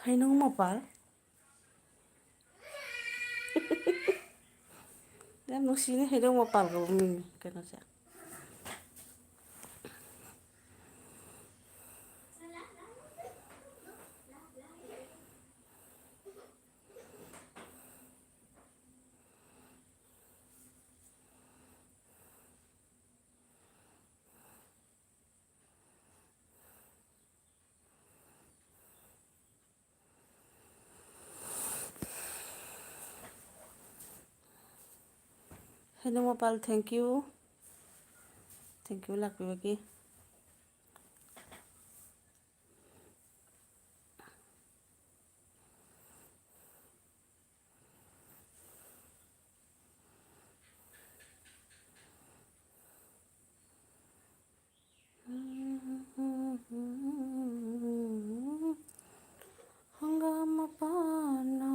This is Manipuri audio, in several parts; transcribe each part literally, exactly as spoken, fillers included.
ꯍꯩꯅꯧ ꯃꯄꯥꯜ꯫ ꯌꯥꯝ ꯅꯨꯡꯁꯤꯅꯦ, ꯍꯩꯅꯧ ꯃꯄꯥꯜ ꯀꯧꯕ ꯃꯤꯡ ꯀꯩꯅꯣꯁꯦ꯫ ꯍꯩꯅꯧ ꯃꯄꯥꯜ, thank you, thank you ꯂꯥꯛꯄꯤꯕꯒꯤ꯫ ꯍꯪꯒꯥꯝ ꯃꯄꯥꯟꯅ꯫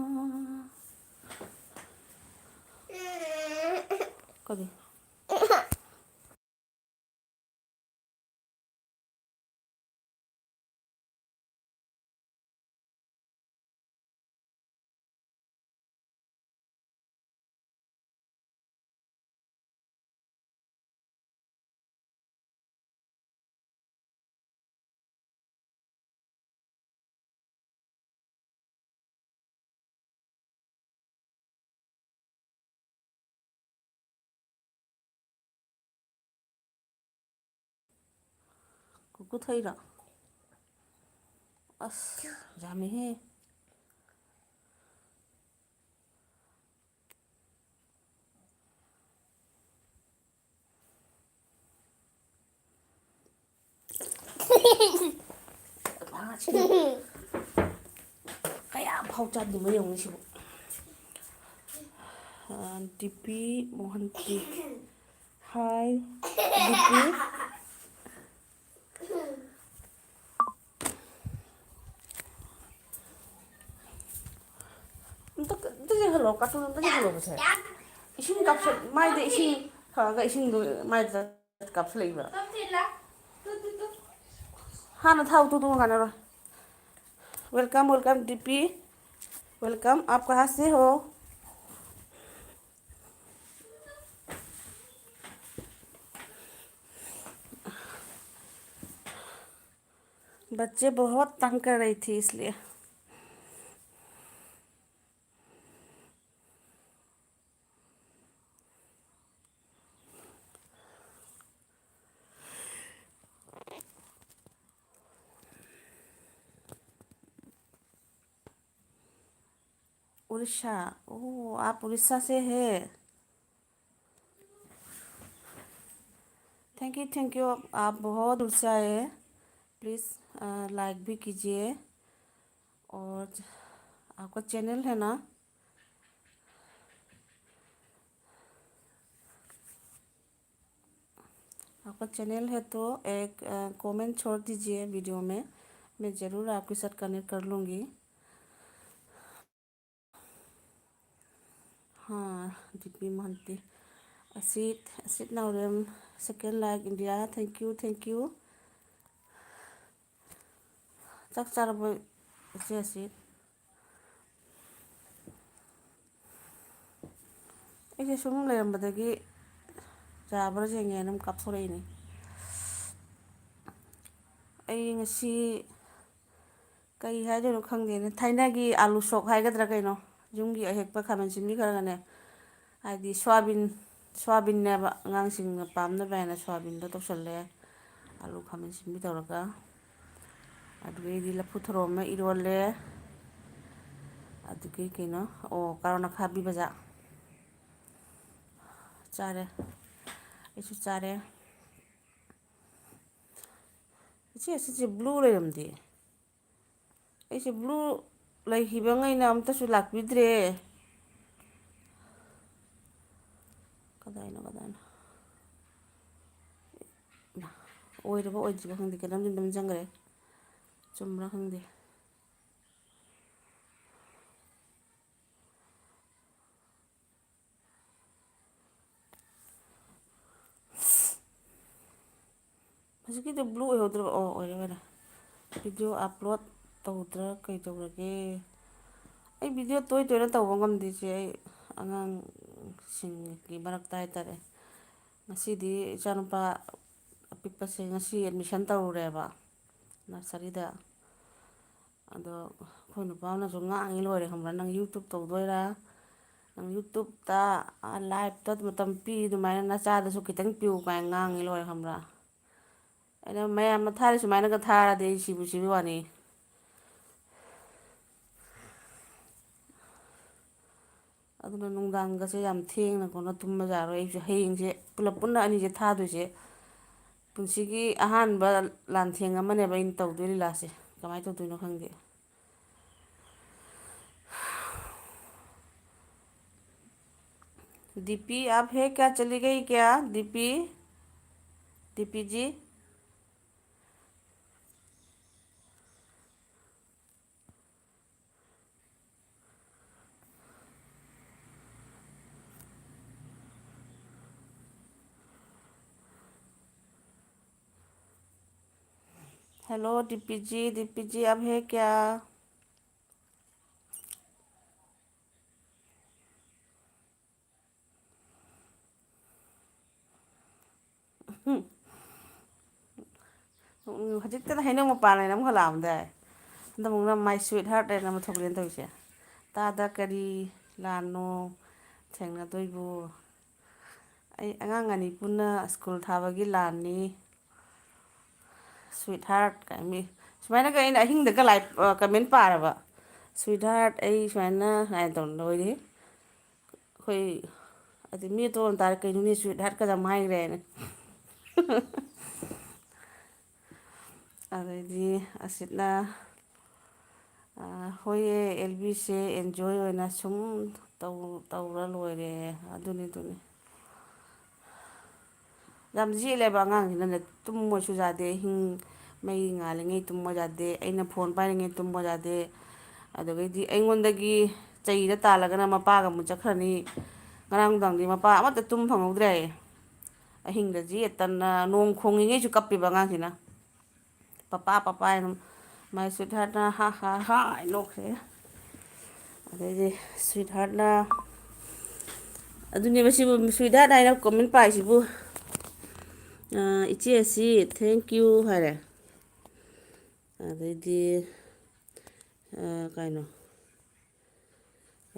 ꯀꯔꯤ? ꯀꯨꯀꯨ ꯊꯛꯏꯔꯣ? ꯑꯁ, ꯌꯥꯝꯃꯤꯍꯦ꯫ ꯀꯌꯥ ꯐꯥꯎ ꯆꯥꯗꯣꯏꯅꯣ ꯌꯦꯡꯉꯨꯅꯦ ꯁꯤꯕꯨ꯫ ꯑ, ꯗꯤ ꯄꯤ ꯃꯣꯍꯟꯇꯤ꯫ ꯍꯥꯏ, ꯗꯤ ꯄꯤ꯫ ꯑꯝꯇ, ꯑꯝꯇ ꯌꯦꯡꯍꯜꯂꯣ, cartoon ꯑꯝꯇ ꯌꯦꯡꯍꯜꯂꯣ ꯁꯦ꯫ ꯏꯁꯤꯡ ꯀꯥꯞꯁꯜ-, ꯃꯥꯏꯗ ꯏꯁꯤꯡ ꯐꯪꯉꯒ ꯏꯁꯤꯡꯗꯣ ꯃꯥꯏꯗ ꯀꯥꯞꯁꯜꯂꯛꯏꯕ꯫ ꯍꯥꯟꯅ ꯊꯥꯎ ꯇꯨ ꯇꯨ ꯀꯥꯟꯅꯔꯣꯏ꯫ Welcome, welcome, D P. Welcome. आप कहाँ से हो? बच्चे बहुत तंग कर रही थी, इसलिए। उड़ीसा। ओह, आप उड़ीसा से हैं। Thank you, thank you। आप बहुत दूर से आए हैं। प्लीज़, अ, लाइक भी कीजिए। और आपका चैनल है ना? आपका चैनल है तो एक, अ, कमेंट छोड़ दीजिए वीडियो में। मैं ज़रूर आपके साथ कनेक्ट कर लूँगी। हाँ, D P Mohanty. Asit, Asit नावरेम, second like India, thank you, thank you। ꯆꯥꯛ ꯆꯥꯔꯕꯣ, ꯏꯆꯦ ꯑꯁꯤꯠ? ꯑꯩꯁꯦ ꯁꯨꯝ ꯂꯩꯔꯝꯕꯗꯒꯤ ꯌꯥꯕ꯭ꯔꯥ ꯌꯦꯡꯒꯦꯅ ꯑꯗꯨꯝ ꯀꯥꯞꯊꯣꯔꯛꯏꯅꯦ꯫ ꯑꯩ ꯉꯁꯤ ꯀꯩ ꯍꯥꯏꯗꯣꯏꯅꯣ ꯈꯪꯗꯦꯅꯦ, ꯊꯥꯏꯅꯒꯤ ꯑꯥꯂꯨ ꯁꯣꯛ ꯍꯥꯏꯒꯗ꯭ꯔꯥ ꯀꯩꯅꯣ, ꯌꯨꯝꯒꯤ ꯑꯍꯦꯛꯄ ꯈꯥꯃꯦꯟ ꯑꯁꯤꯟꯕꯤ ꯈꯔꯒꯅꯦ, ꯍꯥꯏꯗꯤ ꯁꯣꯌꯥꯕꯤꯟ, ꯁꯣꯌꯥꯕꯤꯟꯅꯦꯕ ꯑꯉꯥꯡꯁꯤꯡꯅ ꯄꯥꯝꯅꯕ ꯍꯥꯏꯅ ꯁꯣꯌꯥꯕꯤꯟꯗꯣ ꯇꯧꯁꯜꯂꯦ, ꯑꯥꯂꯨ ꯈꯥꯃꯦꯟ ꯑꯁꯤꯟꯕꯤ ꯇꯧꯔꯒ꯫ ꯑꯗꯨꯗꯒꯤꯗꯤ ꯂꯐꯨ ꯊꯔꯣ ꯑꯃ ꯏꯔꯣꯜꯂꯦ꯫ ꯑꯗꯨꯗꯒꯤ ꯀꯩꯅꯣ, ꯑꯣ, ꯀꯥꯔꯣꯠ ꯑꯈꯥꯕꯤ ꯕꯖꯥ ꯆꯥꯔꯦ꯫ ꯑꯩꯁꯨ ꯆꯥꯔꯦ꯫ ꯏꯆꯦ, ꯑꯁꯤꯁꯦ ꯕ꯭ꯂꯨ ꯂꯩꯔꯝꯗꯦ꯫ ꯑꯩꯁꯦ ꯕ꯭ꯂꯨ ꯂꯩꯈꯤꯕꯉꯩꯅ ꯑꯝꯇꯁꯨ ꯂꯥꯛꯄꯤꯗ꯭ꯔꯦ꯫ ꯀꯗꯥꯏꯅꯣ, ꯀꯗꯥꯏꯅꯣ? ꯑꯣꯏꯔꯕ ꯑꯣꯏꯗ꯭ꯔꯤꯕ ꯈꯪꯗꯦ, ꯀꯩꯅꯣꯝꯗꯤ ꯅꯝꯁꯤꯟꯈ꯭ꯔꯦ꯫ ꯆꯨꯝꯕ꯭ꯔꯥ ꯈꯪꯗꯦ꯫ ꯍꯧꯖꯤꯛꯀꯤꯗꯣ ꯕ꯭ꯂꯨ ꯑꯣꯏꯍꯧꯗ꯭ꯔꯕ? ꯑꯣ, ꯑꯣꯏꯔꯦ, ꯑꯣꯏꯔꯦ꯫ ꯚꯤꯗꯤꯑꯣ ꯑꯞꯂꯣꯗ ꯇꯧꯗ꯭ꯔꯥ ꯀꯩꯗꯧꯔꯒꯦ? ꯑꯩ ꯚꯤꯗꯤꯑꯣ ꯇꯣꯏ ꯇꯣꯏꯅ ꯇꯧꯕ ꯉꯝꯗꯦ, ꯏꯆꯦ꯫ ꯑꯩ ꯑꯉꯥꯡꯁꯤꯡꯒꯤ ꯃꯔꯛꯇ ꯍꯥꯏꯇꯥꯔꯦ꯫ ꯉꯁꯤꯗꯤ ꯏꯆꯥꯅꯨꯄꯥ ꯑꯄꯤꯛꯄꯁꯦ ꯉꯁꯤ ꯑꯦꯠꯃꯤꯁꯟ ꯇꯧꯔꯨꯔꯦꯕ, ꯅꯔꯁꯔꯤꯗ꯫ ꯑꯗꯣ ꯑꯩꯈꯣꯏ ꯅꯨꯄꯥꯅꯁꯨ ꯉꯥꯡꯉꯤ ꯂꯣꯏꯔꯦ, ꯈꯪꯕ꯭ꯔꯥ? "ꯅꯪ ꯌꯨꯇꯨꯞ ꯇꯧꯗꯣꯏꯔꯥ? ꯅꯪ ꯌꯨꯇꯨꯞꯇ, ꯑ, ꯂꯥꯏꯞꯇ ꯃꯇꯝ ꯄꯤ, ꯑꯗꯨꯃꯥꯏꯅ ꯅꯆꯥꯗꯁꯨ ꯈꯤꯇꯪ ꯄꯤꯌꯨ" ꯀꯥꯏꯅ ꯉꯥꯡꯉꯤ ꯂꯣꯏꯔꯦ, ꯈꯪꯕ꯭ꯔꯥ? ꯑꯩꯅ ꯃꯌꯥꯝꯅ ꯊꯥꯔꯤ ꯁꯨꯃꯥꯏꯅꯒ ꯊꯥꯔꯗꯤ ꯑꯩ ꯁꯤꯕꯨ ꯁꯤꯕꯤ ꯋꯥꯅꯤ꯫ ꯑꯗꯨꯅ ꯅꯨꯡꯗꯥꯡꯒꯁꯦ ꯌꯥꯝ ꯊꯦꯡꯅ ꯈꯣꯠꯅ ꯇꯨꯝꯕ ꯌꯥꯔꯣꯏ꯫ ꯑꯩꯁꯨ ꯍꯌꯦꯡꯁꯦ ꯄꯨꯂꯞ ꯄꯨꯟꯅ ꯑꯅꯤꯁꯦ ꯊꯥꯗꯣꯏꯁꯦ ꯄꯨꯟꯁꯤꯒꯤ ꯑꯍꯥꯟꯕ ꯂꯥꯟꯊꯦꯡ ꯑꯃꯅꯦꯕ ꯑꯩꯅ ꯇꯧꯗꯣꯏ ꯂꯤꯂꯥꯁꯦ꯫ ꯀꯃꯥꯏꯅ ꯇꯧꯗꯣꯏꯅꯣ ꯈꯪꯗꯦ꯫ "दीपी, आप है क्या? चली गई क्या दीपी? दीपी जी?" "हेलो दीपी जी, दीपी जी, आप है क्या?" ꯎꯝ, ꯍꯧꯖꯤꯛꯇꯅ ꯍꯩꯅꯧ ꯃꯄꯥꯟ ꯍꯥꯏꯅ ꯑꯃꯈꯛ ꯂꯥꯛꯑꯝꯗꯥꯏ꯫ ꯍꯟꯗꯛ ꯑꯃꯨꯛꯅ "My sweetheart" ꯍꯥꯏꯅ ꯑꯃ ꯊꯣꯛꯂꯦꯅ ꯇꯧꯔꯤꯁꯦ꯫ ꯇꯥꯗ ꯀꯔꯤ ꯂꯥꯟꯅꯣ ꯊꯦꯡꯅꯗꯣꯏꯕꯨ? ꯑꯩ ꯑꯉꯥꯡ ꯑꯅꯤ ꯄꯨꯟꯅ ꯁ꯭ꯀꯨꯜ ꯊꯥꯕꯒꯤ ꯂꯥꯟꯅꯤ꯫ "Sweetheart" ꯀꯥꯏ ꯃꯤ ꯁꯨꯃꯥꯏꯅꯒ ꯑꯩꯅ ꯑꯍꯤꯡꯗꯒ ꯂꯥꯏ, ꯑ, ꯀꯃꯦꯟ ꯄꯥꯔꯕ, "Sweetheart, ꯑꯩ ꯁꯨꯃꯥꯏꯅ" ꯀꯥꯏꯅ ꯇꯧꯅ ꯂꯣꯏꯔꯦ꯫ ꯑꯩꯈꯣꯏ, ꯑꯗꯨ ꯃꯤ ꯑꯇꯣꯞꯄꯅ ꯇꯥꯔꯦ, "ꯀꯩꯅꯣꯅꯦ, sweetheart ꯀꯖꯥ ꯍꯥꯏꯈ꯭ꯔꯦꯅ?" ꯑꯗꯩꯗꯤ ꯑꯁꯤꯠꯅ, ꯑ, "ꯍꯣꯏꯌꯦ, ꯑꯦꯜ ꯕꯤꯁꯦ enjoy ꯑꯣꯏꯅ ꯁꯨꯝ ꯇꯧ-, ꯇꯧꯔ ꯂꯣꯏꯔꯦ"꯫ ꯑꯗꯨꯅꯤ, ꯑꯗꯨꯅꯤ꯫ ꯌꯥꯝ ꯌꯦꯠꯂꯦꯕ ꯑꯉꯥꯡꯁꯤꯅꯅꯦ, ꯇꯨꯝꯃꯣꯁꯨ ꯌꯥꯗꯦ, ꯑꯍꯤꯡ ꯃꯩ ꯉꯥꯜꯂꯤꯉꯩ ꯇꯨꯝꯃꯣ ꯌꯥꯗꯦ, ꯑꯩꯅ ꯐꯣꯟ ꯄꯥꯏꯔꯤꯉꯩ ꯇꯨꯝꯃꯣ ꯌꯥꯗꯦ꯫ ꯑꯗꯨꯗꯒꯤꯗꯤ ꯑꯩꯉꯣꯟꯗꯒꯤ ꯆꯩꯗ ꯇꯥꯜꯂꯒꯅ ꯃꯄꯥꯒ ꯑꯃꯨꯛ ꯆꯠꯈ꯭ꯔꯅꯤ꯫ ꯉꯔꯥꯡ ꯅꯨꯡꯗꯥꯡꯗꯤ ꯃꯄꯥ ꯑꯃꯠꯇ ꯇꯨꯝ ꯐꯪꯍꯧꯗ꯭ꯔꯦ ꯍꯥꯏꯌꯦ꯫ ꯑꯍꯤꯡꯗ ꯌꯦꯠꯇꯅ ꯅꯣꯡ ꯈꯣꯡꯉꯤꯉꯩꯁꯨ ꯀꯞꯄꯦꯕ ꯑꯉꯥꯡꯁꯤꯅ꯫ "ꯄꯄꯥ, ꯄꯄꯥ" ꯍꯥꯏꯅ ꯑꯗꯨꯝ My sweetheartꯅ ꯍꯥ ꯍꯥ ꯍꯥ ꯍꯥꯏ ꯅꯣꯛꯈ꯭ꯔꯦ꯫ ꯑꯗꯩꯗꯤ sweetheartꯅ, ꯑꯗꯨꯅꯦꯕ ꯁꯤꯕꯨ sweetheart ꯍꯥꯏꯅ comment ꯄꯥꯏꯁꯤꯕꯨ꯫ ꯑ, ꯏꯆꯦ ꯑꯁꯤ thank you ꯍꯥꯏꯔꯦ꯫ ꯑꯗꯩꯗꯤ, ꯑ, ꯀꯩꯅꯣ,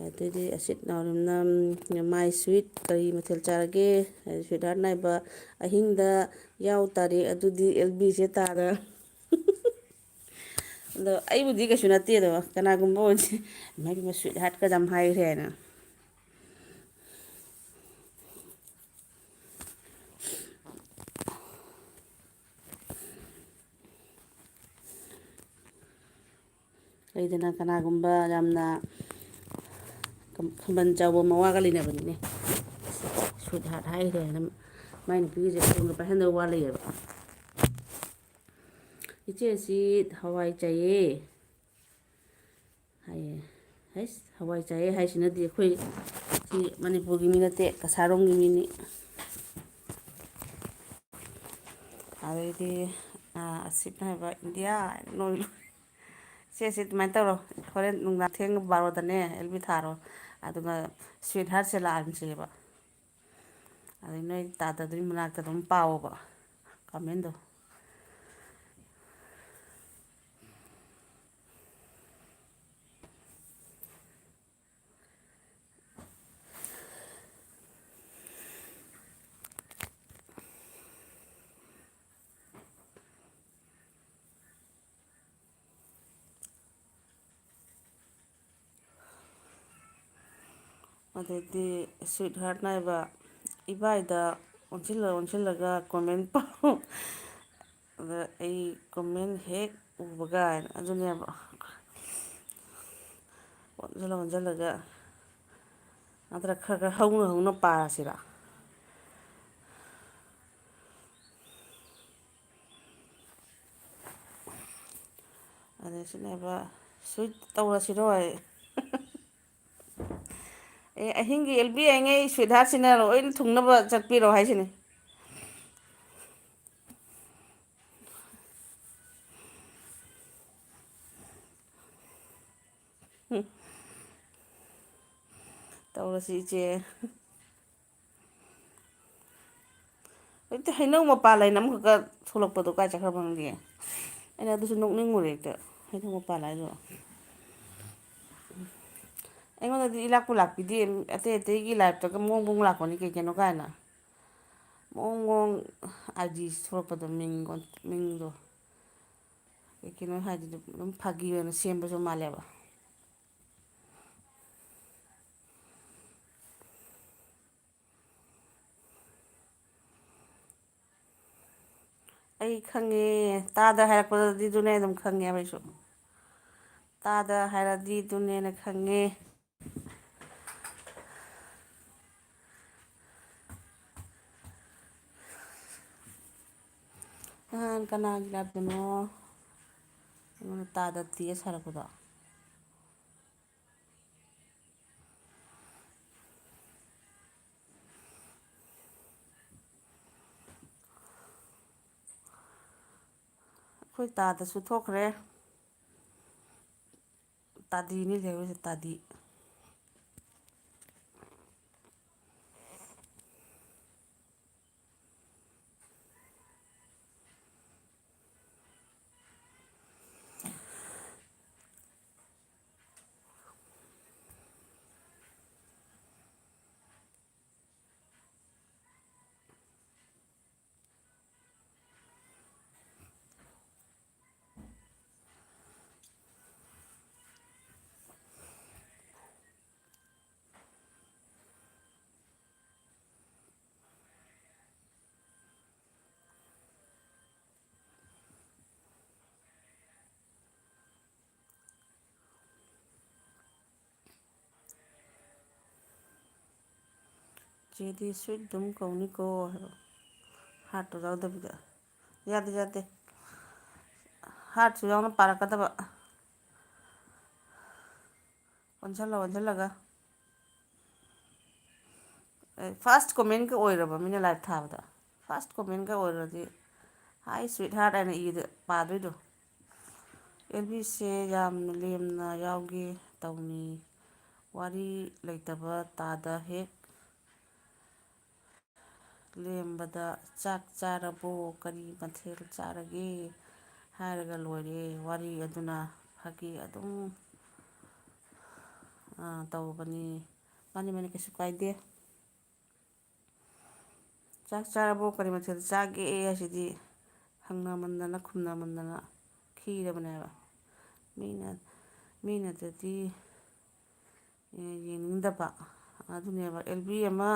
ꯑꯗꯩꯗꯤ ꯑꯁꯤꯠ ꯅꯥꯎꯔꯦꯝꯅ, "My sweet, ꯀꯔꯤ ꯃꯊꯦꯜ ꯆꯥꯔꯒꯦ?" ꯍꯥꯏꯗꯤ sweetheart ꯅꯥꯏꯕ ꯑꯍꯤꯡꯗ ꯌꯥꯎ ꯇꯥꯔꯦ, ꯑꯗꯨꯗꯤ ꯑꯦꯜ ꯕꯤꯁꯦ ꯇꯥꯔ꯫ ꯑꯗꯣ ꯑꯩꯕꯨꯗꯤ ꯀꯩꯁꯨ ꯅꯠꯇꯦ, ꯑꯗꯣ ꯀꯅꯥꯒꯨꯝꯕ ꯑꯣꯏꯗꯤ, "ꯏꯃꯥ, ꯏꯕꯦꯝꯃ, sweetheart ꯀꯗꯝ ꯍꯥꯏꯈ꯭ꯔꯦ" ꯍꯥꯏꯅ꯫ ꯂꯩꯗꯅ, ꯀꯅꯥꯒꯨꯝꯕ ꯌꯥꯝꯅ ꯈꯝ-, ꯈꯝꯕꯟ ꯆꯥꯎꯕ ꯃꯋꯥꯒ ꯂꯩꯅꯕꯅꯤꯅꯦ꯫ Sweetheart ꯍꯥꯏꯈ꯭ꯔꯦꯅ ꯃꯥꯏ ꯅꯨꯄꯤꯒꯤꯁꯦ ꯐꯣꯟꯒ ꯄꯥꯏꯍꯟꯗꯕ ꯋꯥ ꯂꯩꯌꯦꯕ꯫ "ꯏꯆꯦ ꯑꯁꯤ ꯍꯋꯥꯏ ꯆꯥꯏꯌꯦ" ꯍꯥꯏꯌꯦ꯫ ꯍꯩꯁ, ꯍꯋꯥꯏ ꯆꯥꯏꯌꯦ ꯍꯥꯏꯁꯤꯅꯗꯤ ꯑꯩꯈꯣꯏ ꯁꯤ ꯃꯅꯤꯄꯨꯔꯒꯤ ꯃꯤ ꯅꯠꯇꯦ, ꯀꯁꯥꯔꯣꯝꯒꯤ ꯃꯤꯅꯤ꯫ ꯑꯗꯩꯗꯤ, ꯑ, ꯑꯁꯤꯠ ꯍꯥꯏꯕ, "ꯏꯟꯗꯤꯌꯥ" ꯍꯥꯏꯅ ꯅꯣꯏ ꯂꯣꯏ꯫ "ꯁꯦ, ꯁꯦ, ꯑꯗꯨꯃꯥꯏꯅ ꯇꯧꯔꯣ꯫ ꯍꯣꯔꯦꯟ ꯅꯨꯡꯗꯥꯡ ꯊꯦꯡꯅ ꯕꯥꯔꯣꯗꯅꯦ ꯑꯦꯜ ꯕꯤ ꯊꯥꯔꯣ꯫ ꯑꯗꯨꯒ sweetheartꯁꯦ ꯂꯥꯛꯍꯟꯁꯦꯕ꯫ ꯑꯗꯩ ꯅꯣꯏ ꯇꯥꯗꯗꯨꯒꯤ ꯃꯅꯥꯛꯇ ꯑꯗꯨꯝ ꯄꯥꯎꯑꯣꯕ commentꯗꯣ"꯫ ꯑꯗꯩꯗꯤ sweetheart ꯅꯥꯏꯕ ꯏꯕꯥꯏꯗ ꯑꯣꯟꯁꯤꯜꯂ ꯑꯣꯟꯁꯤꯜꯂꯒ comment ꯄꯥꯎ꯫ ꯑꯗ ꯑꯩ comment ꯍꯦꯛ ꯎꯕꯒ ꯍꯥꯏꯅ ꯑꯗꯨꯅꯦꯕ꯫ ꯑꯣꯟꯁꯤꯜꯂ ꯑꯣꯟꯁꯤꯜꯂꯒ ꯅꯠꯇ꯭ꯔ ꯈꯔ ꯈꯔ ꯍꯧꯅ ꯍꯧꯅ ꯄꯥꯔꯁꯤꯔ? ꯑꯗ ꯁꯤꯅꯦꯕ, sweet ꯇꯧꯔꯁꯤꯔꯣ ꯑꯩ? ꯑꯦ, ꯑꯍꯤꯡꯒꯤ ꯑꯦꯜ ꯕꯤ ꯌꯦꯡꯉꯩ sweetheartꯁꯤꯅ ꯂꯣꯏꯅ ꯊꯨꯡꯅꯕ ꯆꯠꯄꯤꯔꯣ ꯍꯥꯏꯁꯤꯅꯤ꯫ ꯇꯧꯔꯁꯤ ꯏꯆꯦ꯫ ꯍꯧꯖꯤꯛꯇꯤ ꯍꯩꯅꯧ ꯃꯄꯥꯟ ꯂꯩꯅ ꯑꯃꯈꯛꯀ ꯊꯣꯛꯂꯛꯄꯗꯣ ꯀꯥꯏ ꯆꯠꯈ꯭ꯔꯕ ꯈꯪꯗꯦ꯫ ꯑꯩꯅ ꯑꯗꯨꯁꯨ ꯅꯣꯛꯅꯤꯡꯉꯨꯔꯦ ꯍꯦꯛꯇ, ꯍꯩꯅꯧ ꯃꯄꯥꯟ ꯍꯥꯏꯗꯣ꯫ ꯑꯩꯉꯣꯟꯗꯗꯤ ꯏꯂꯥꯛꯄꯨ ꯂꯥꯛꯄꯤꯗꯦ, ꯑꯇꯩ ꯑꯇꯩꯒꯤ ꯂꯥꯏꯐꯇꯒ ꯃꯑꯣꯡ ꯃꯑꯣꯡ ꯂꯥꯛꯄꯅꯤ ꯀꯩ ꯀꯩꯅꯣ ꯀꯥꯏꯅ꯫ ꯃꯑꯣꯡ ꯃꯑꯣꯡ ꯑꯥꯏ ꯖꯤ ꯊꯣꯛꯂꯛꯄꯗꯣ, ꯃꯤꯡ, ꯃꯤꯡꯗꯣ꯫ ꯀꯩ ꯀꯩꯅꯣ ꯍꯥꯏꯗꯨꯗꯤ ꯑꯗꯨꯝ ꯐꯥꯒꯤ ꯑꯣꯏꯅ ꯁꯦꯝꯕꯁꯨ ꯃꯥꯜꯂꯦꯕ꯫ ꯑꯩ ꯈꯪꯉꯦ, ꯇꯥꯗ ꯍꯥꯏꯔꯛꯄꯗꯗꯤ ꯑꯗꯨꯅꯦ ꯑꯗꯨꯝ ꯈꯪꯉꯦꯕ ꯑꯩꯁꯨ꯫ ꯇꯥꯗ ꯍꯥꯏꯔꯗꯤ ꯑꯗꯨꯅꯦꯅ ꯈꯪꯉꯦ꯫ ꯅꯍꯥꯟ ꯀꯅꯥꯒꯤ ꯂꯥꯏꯞꯇꯅꯣ ꯑꯩꯉꯣꯟꯗ ꯇꯥꯗ ꯇꯦꯁ ꯍꯥꯏꯔꯛꯄꯗꯣ? ꯑꯩꯈꯣꯏ ꯇꯥꯗꯁꯨ ꯊꯣꯛꯈ꯭ꯔꯦ꯫ ꯇꯥꯗꯤꯅꯤ ꯂꯩꯍꯧꯔꯤꯁꯦ, ꯇꯥꯗꯤ꯫ ꯆꯦꯗꯤ ꯁ꯭ꯋꯤꯠ ꯑꯗꯨꯝ ꯀꯧꯅꯤꯀꯣ ꯍꯥꯏꯕ꯫ ꯍꯥꯔꯠꯇꯣ ꯌꯥꯎꯗꯕꯤꯗ꯫ ꯌꯥꯗꯦ, ꯌꯥꯗꯦ꯫ ꯍꯥꯔꯠꯁꯨ ꯌꯥꯎꯅ ꯄꯥꯔꯛꯀꯗꯕ꯫ ꯑꯣꯟꯁꯤꯜꯂ ꯑꯣꯟꯁꯤꯜꯂꯒ꯫ ꯑꯦ, ꯐꯥꯔꯁ ꯀꯣꯃꯦꯟꯒ ꯑꯣꯏꯔꯕ ꯃꯤꯅ ꯂꯥꯏꯚ ꯊꯥꯕꯗ? ꯐꯥꯔꯁ ꯀꯣꯃꯦꯟꯒ ꯑꯣꯏꯔꯗꯤ "Hi sweetheart" ꯍꯥꯏꯅ ꯏꯗ ꯄꯥꯗꯣꯏꯗꯣ꯫ ꯑꯦꯜ ꯕꯤꯁꯦ ꯌꯥꯝꯅ ꯂꯦꯝꯅ ꯌꯥꯎꯒꯦ꯫ ꯇꯧꯅꯤ꯫ ꯋꯥꯔꯤ ꯂꯩꯇꯕ ꯇꯥꯗ ꯍꯦꯛ ꯂꯦꯝꯕꯗ, "ꯆꯥꯛ ꯆꯥꯔꯕꯣ? ꯀꯔꯤ ꯃꯊꯦꯜ ꯆꯥꯔꯒꯦ?" ꯍꯥꯏꯔꯒ ꯂꯣꯏꯔꯦ꯫ ꯋꯥꯔꯤ ꯑꯗꯨꯅ ꯐꯥꯒꯤ ꯑꯗꯨꯝ, ꯑ, ꯇꯧꯕꯅꯤ꯫ ꯃꯥꯅꯤ, ꯃꯥꯅꯤ, ꯀꯩꯁꯨ ꯀꯥꯏꯗꯦ꯫ "ꯆꯥꯛ ꯆꯥꯔꯕꯣ? ꯀꯔꯤ ꯃꯊꯦꯜ ꯆꯥꯒꯦ?" ꯍꯥꯏꯁꯤꯗꯤ ꯍꯪꯅꯃꯟꯗꯅ, ꯈꯨꯝꯅꯃꯟꯗꯅ ꯈꯤꯔꯕꯅꯦꯕ꯫ ꯃꯤꯅ, ꯃꯤꯅꯗꯗꯤ, ꯑꯦ, ꯌꯦꯡꯅꯤꯡꯗꯕ꯫ ꯑꯗꯨꯅꯦꯕ, ꯑꯦꯜ ꯕꯤ ꯑꯃ